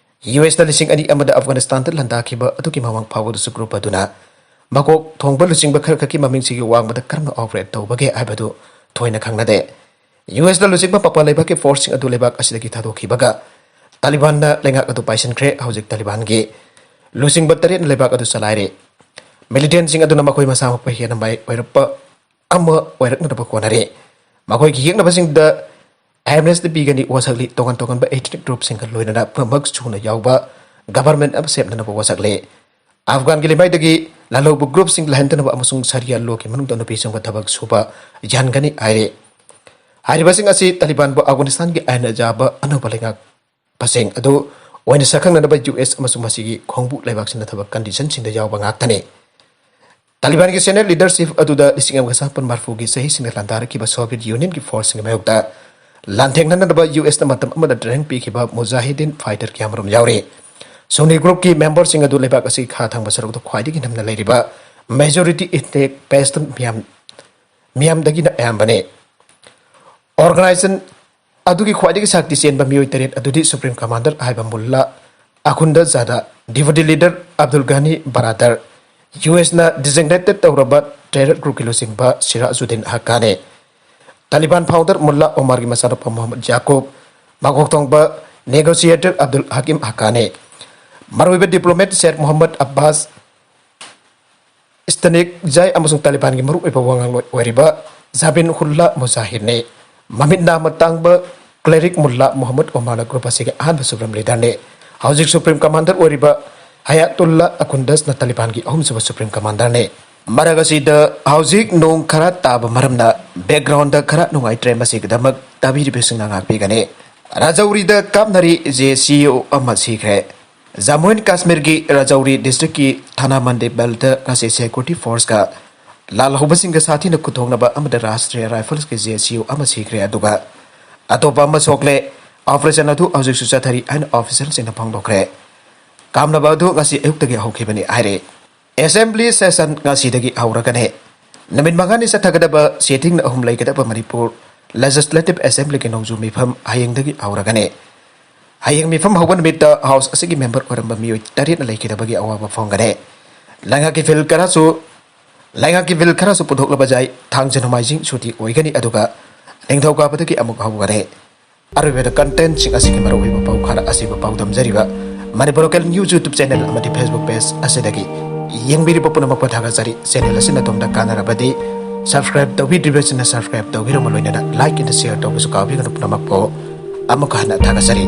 ꯌꯨ ꯑꯦꯁꯅ ꯂꯤꯁꯤꯡ ꯑꯅꯤ ꯑꯃꯗ ꯑꯐꯒꯥꯅꯤꯁꯇꯥꯟꯗ ꯂꯥꯟꯗꯥꯈꯤꯕ ꯑꯗꯨꯒꯤ ꯃꯃꯥꯡ ꯐꯥꯎꯕꯗꯁꯨ ꯒ꯭ꯔꯨꯞ ꯑꯗꯨꯅ ꯃꯀꯣꯛ ꯊꯣꯡꯕ ꯂꯨꯆꯤꯡꯕ ꯈꯔ ꯈꯛꯀꯤ ꯃꯃꯤꯡꯁꯤꯡꯒꯤ ꯋꯥꯡꯃꯗ ꯀꯔꯝꯅ ꯑꯣꯄꯔꯦꯠ ꯇꯧꯕꯒꯦ ꯍꯥꯏꯕꯗꯨ ꯊꯣꯏꯅ ꯈꯪꯅꯗꯦ꯫ ꯌꯨ ꯑꯦꯁꯅ ꯂꯨꯆꯤꯡꯕ ꯃꯄꯥꯟ ꯂꯩꯕꯥꯛꯀꯤ ꯐꯣꯔꯁꯁꯤꯡ ꯑꯗꯨ ꯂꯩꯕꯥꯛ ꯑꯁꯤꯗꯒꯤ ꯊꯥꯗꯣꯛꯈꯤꯕꯒ ꯇꯥꯂꯤꯕꯥꯟꯅ ꯂꯩꯉꯥꯛ ꯑꯗꯨ ꯄꯥꯏꯁꯤꯟꯈ꯭ꯔꯦ꯫ ꯍꯧꯖꯤꯛ ꯇꯥꯂꯤꯕꯥꯟꯒꯤ ꯂꯨꯆꯤꯡꯕ ꯇꯔꯦꯠꯅ ꯂꯩꯕꯥꯛ ꯑꯗꯨ ꯆꯂꯥꯏꯔꯦ꯫ ꯃꯤꯂꯤꯇꯦꯟꯁꯤꯡ ꯑꯗꯨꯅ ꯃꯈꯣꯏ ꯃꯁꯥꯃꯛꯄꯨ ꯍꯦꯟꯅ ꯃꯥꯏ ꯑꯣꯏꯔꯛꯄ ꯑꯃ ꯑꯣꯏꯔꯛꯅꯅꯕ ꯍꯣꯠꯅꯔꯤ꯫ ꯃꯈꯣꯏꯒꯤ ꯌꯦꯛꯅꯕꯁꯤꯡꯗ ꯑꯦꯝꯅꯦꯁꯇꯤ ꯄꯤꯒꯅꯤ, ꯋꯥꯁꯛꯂꯤ꯫ ꯇꯣꯉꯥꯟ ꯇꯣꯉꯥꯟꯕ ꯑꯦꯊꯅꯤꯛ ꯒ꯭ꯔꯨꯞꯁꯤꯡꯒ ꯂꯣꯏꯅꯅ ꯄꯨꯝꯅꯃꯛ ꯁꯨꯅ ꯌꯥꯎꯕ ꯒꯚꯔꯟꯃꯦꯟꯠ ꯑꯃ ꯁꯦꯝꯅꯅꯕ ꯋꯥꯁꯛꯂꯤ꯫ ꯑꯐꯒꯥꯟꯒꯤ ꯂꯩꯃꯥꯏꯗꯒꯤ ꯂꯥꯜꯍꯧꯕ ꯒ꯭ꯔꯨꯞꯁꯤꯡ ꯂꯥꯛꯍꯟꯗꯅꯕ ꯑꯃꯁꯨꯡ ꯁꯔꯤꯌꯥ ꯂꯣꯒꯤ ꯃꯅꯨꯡꯗ ꯅꯨꯄꯤꯁꯤꯡꯕꯨ ꯊꯕꯛ ꯁꯨꯕ ꯌꯥꯍꯟꯒꯅꯤ ꯍꯥꯏꯔꯤ꯫ ꯍꯥꯏꯔꯤꯕꯁꯤꯡ ꯑꯁꯤ ꯇꯥꯂꯤꯕꯥꯟꯕꯨ ꯑꯐꯒꯥꯅꯤꯁꯇꯥꯟꯒꯤ ꯑꯥꯏꯟ ꯌꯥꯕ ꯑꯅꯧꯕ ꯂꯩꯉꯥꯛ ꯄꯁꯦꯡ ꯑꯗꯨ ꯑꯣꯏꯅ ꯁꯛꯈꯪꯅꯅꯕ ꯌꯨ ꯑꯦꯁ ꯑꯃꯁꯨꯡ ꯃꯁꯤꯒꯤ ꯈꯣꯡꯕꯨ ꯂꯩꯕꯥꯛꯁꯤꯡꯅ ꯊꯕꯛ ꯀꯟꯗꯤꯁꯟꯁꯤꯡꯗ ꯌꯥꯎꯕ ꯉꯥꯛꯇꯅꯤ꯫ ꯇꯥꯂꯤꯕꯥꯟꯒꯤ ꯁꯦꯅꯤꯌꯔ ꯂꯤꯗꯔꯁꯤꯞ ꯑꯗꯨꯗ ꯂꯤꯁꯤꯡ ꯑꯃꯒ ꯆꯥꯃꯥꯄꯟ ꯃꯔꯤꯐꯨꯒꯤ ꯆꯍꯤꯁꯤꯡꯗ ꯂꯥꯟꯗꯥꯔꯛꯈꯤꯕ ꯁꯣꯚꯤꯌꯦꯠ ꯌꯨꯅꯤꯌꯟꯒꯤ ꯐꯣꯔꯁꯁꯤꯡꯒꯤ ꯃꯥꯌꯣꯛꯇ ꯂꯥꯟꯊꯦꯡꯅꯅꯕ ꯌꯨ ꯑꯦꯁꯅ ꯃꯇꯝ ꯑꯃꯗ training ꯄꯤꯈꯤꯕ ꯃꯨꯖꯥꯍꯤꯗꯤꯟ fighter ꯀꯌꯥꯃꯔꯨꯝ ꯌꯥꯎꯔꯤ꯫ ꯁꯨꯟꯅꯤ groupꯀꯤ memberꯁꯤꯡ ꯑꯗꯨ ꯂꯩꯕꯥꯛ ꯑꯁꯤꯒꯤ ꯈꯥ ꯊꯪꯕ ꯁꯔꯨꯛꯇ ꯈ꯭ꯋꯥꯏꯗꯒꯤ ꯅꯝꯅ ꯂꯩꯔꯤꯕ majority ethnic Pashtun ꯃꯤꯌꯥꯝ, ꯃꯤꯌꯥꯝꯗꯒꯤꯅ ꯑꯌꯥꯝꯕꯅꯤ꯫ Organization ꯑꯗꯨꯒꯤ ꯈ꯭ꯋꯥꯏꯗꯒꯤ ꯁꯛꯇꯤ ꯆꯦꯟꯕ ꯃꯤꯑꯣꯏ ꯇꯔꯦꯠ ꯑꯗꯨꯗꯤ Supreme Commander ꯍꯥꯏꯕ ꯃꯨꯜꯂꯥ ꯑꯈꯨꯟꯗ ꯖꯥꯗꯥ, Deputy Leader Abdul Ghani Baradar, U ꯑꯦꯁꯅ designated ꯇꯧꯔꯕ terror groupꯀꯤ ꯂꯨꯆꯤꯡꯕ ꯁꯤꯔꯥꯖꯨꯗꯤꯟ ꯍꯛꯀꯥꯅꯤ, ꯇꯥꯂꯤꯕꯥꯟ founder ꯃꯨꯜꯂꯥ ꯑꯣꯃꯥꯔꯒꯤ ꯃꯆꯥꯅꯨꯄꯥ ꯃꯨꯍꯝꯃꯗ ꯌꯥꯀꯨꯕ, ꯃꯀꯣꯛ ꯊꯣꯡꯕ negotiator ꯑꯕꯗꯨꯜ ꯍꯀꯤꯝ ꯍꯛꯀꯥꯅꯤ, ꯃꯔꯨꯑꯣꯏꯕ diplomat ꯁꯦꯠ ꯃꯨꯍꯝꯃꯗ ꯑꯕꯥꯁ, ꯏꯁꯇꯅꯤꯛ ꯖꯥꯏ ꯑꯃꯁꯨꯡ ꯇꯥꯂꯤꯕꯥꯟꯒꯤ ꯃꯔꯨꯑꯣꯏꯕ ꯋꯥꯉꯥꯡꯂꯣꯏ ꯑꯣꯏꯔꯤꯕ ꯖꯥꯕꯤꯟ ꯍꯨꯜꯂꯥ ꯃꯨꯖꯥꯍꯤꯔꯅꯤ꯫ ꯃꯃꯤꯠ ꯅꯥ ꯃꯇꯥꯡꯕ cleric ꯃꯨꯜꯂꯥ ꯃꯨꯍꯝꯃꯗ ꯑꯣꯃꯥꯔꯅ group ꯑꯁꯤꯒꯤ ꯑꯍꯥꯟꯕ supreme leaderꯅꯤ꯫ ꯍꯧꯖꯤꯛ Supreme Commander ꯑꯣꯏꯔꯤꯕ ꯍꯌꯥꯇꯨꯜꯂꯥ ꯑꯈꯨꯟꯗꯁꯅ ꯇꯥꯂꯤꯕꯥꯟꯒꯤ ꯑꯍꯨꯝꯁꯨꯕ Supreme Commanderꯅꯤ꯫ ꯃꯔꯛ ꯑꯁꯤꯗ ꯍꯧꯖꯤꯛ ꯅꯣꯡ ꯈꯔ ꯇꯥꯕ ꯃꯔꯝꯅ backgroundꯗ ꯈꯔ ꯅꯨꯡꯉꯥꯏꯇ꯭ꯔꯦ, ꯃꯁꯤꯒꯤꯗꯃꯛ ꯇꯥꯕꯤꯔꯤꯕꯁꯤꯡꯅ ꯉꯥꯛꯄꯤꯒꯅꯤ꯫ ꯔꯥꯖꯧꯔꯤꯗ ꯀꯥꯞꯅꯔꯤ, ꯖꯦ ꯁꯤ ꯑꯣ ꯑꯃ ꯁꯤꯈ꯭ꯔꯦ꯫ ꯖꯝꯃꯨ ꯑꯦꯟ ꯀꯥꯁꯃꯤꯔꯒꯤ ꯔꯥꯖꯧꯔꯤ districtꯀꯤ ꯊꯥꯅꯥ ꯃꯟꯗꯤ ꯕꯦꯜꯠꯇ ꯉꯁꯤ security forceꯀ ꯂꯥꯜꯍꯧꯕꯁꯤꯡꯒ ꯁꯥꯊꯤꯅ ꯈꯨꯠꯊꯣꯛꯅꯕ ꯑꯃꯗ Rashtriya Riflesꯀꯤ ꯖꯦ ꯁꯤ ꯑꯣ ꯑꯃ ꯁꯤꯈ꯭ꯔꯦ, ꯑꯗꯨꯒ ꯑꯇꯣꯞꯄ ꯑꯃ ꯁꯣꯛꯂꯦ꯫ Operation ꯑꯗꯨ ꯍꯧꯖꯤꯛꯁꯨ ꯆꯠꯊꯔꯤ ꯍꯥꯏꯅ officialꯁꯤꯡꯅ ꯐꯣꯡꯗꯣꯛꯈ꯭ꯔꯦ꯫ ꯀꯥꯝꯅꯕ ꯑꯗꯨ ꯉꯁꯤ ꯑꯌꯨꯛꯇꯒꯤ ꯍꯧꯈꯤꯕꯅꯤ ꯍꯥꯏꯔꯤ꯫ Assembly session ꯉꯁꯤꯗꯒꯤ ꯍꯧꯔꯒꯅꯤ꯫ ꯅꯨꯃꯤꯠ ꯃꯉꯥꯅꯤ ꯆꯠꯊꯒꯗꯕ sittingꯅ ꯑꯍꯨꯝ ꯂꯩꯒꯗꯕ ꯃꯅꯤꯄꯨꯔ Legislative Assemblyꯒꯤ ꯅꯣꯡꯖꯨ ꯃꯤꯐꯝ ꯍꯌꯦꯡꯗꯒꯤ ꯍꯧꯔꯒꯅꯤ꯫ ꯍꯌꯦꯡ ꯃꯤꯐꯝ ꯍꯧꯕ ꯅꯨꯃꯤꯠꯇ House ꯑꯁꯤꯒꯤ member ꯑꯣꯏꯔꯝꯕ ꯃꯤꯑꯣꯏ ꯇꯔꯦꯠꯅ ꯂꯩꯈꯤꯗꯕꯒꯤ ꯑꯋꯥꯕ ꯐꯣꯡꯒꯅꯤ꯫ ꯂꯩꯉꯥꯛꯀꯤ field ꯈꯔꯁꯨ, ꯂꯩꯉꯥꯛꯀꯤ field ꯈꯔꯁꯨ ꯄꯨꯊꯣꯛꯂꯕ ꯌꯥꯏ꯫ ꯊꯥꯡꯖ ꯅꯣꯡꯃꯥꯏꯖꯤꯡ ꯁꯨꯇꯤ ꯑꯣꯏꯒꯅꯤ, ꯑꯗꯨꯒ ꯅꯤꯡꯊꯧꯀꯥꯕꯗꯒꯤ ꯑꯃꯨꯛ ꯍꯧꯒꯅꯤ꯫ ꯑꯔꯣꯏꯕꯗ contentꯁꯤꯡ ꯑꯁꯤꯒꯤ ꯃꯔꯨꯑꯣꯏꯕ ꯄꯥꯎ ꯈꯔ ꯑꯁꯤꯕꯨ ꯄꯥꯎꯗꯝꯖꯔꯤꯕ Manipur local news YouTube channel ꯑꯃꯗꯤ Facebook page ꯑꯁꯤꯗꯒꯤ ꯌꯦꯡꯕꯤꯔꯤꯕ ꯄꯨꯝꯅꯃꯛꯄꯨ ꯊꯥꯒꯠꯆꯔꯤ꯫ Channel ꯑꯁꯤꯅ ꯑꯗꯣꯝꯗ ꯀꯥꯟꯅꯔꯕꯗꯤ subscribe ꯇꯧꯕꯤꯗ꯭ꯔꯤꯕꯁꯤꯡꯅ subscribe ꯇꯧꯕꯤꯔꯝꯕ, ꯂꯣꯏꯅꯅ like and share ꯇꯧꯕꯁꯨ ꯀꯥꯎꯕꯤꯒꯅꯨ꯫ ꯄꯨꯝꯅꯃꯛꯄꯨ ꯑꯃꯨꯛꯀ ꯍꯟꯅ ꯊꯥꯒꯠꯆꯔꯤ꯫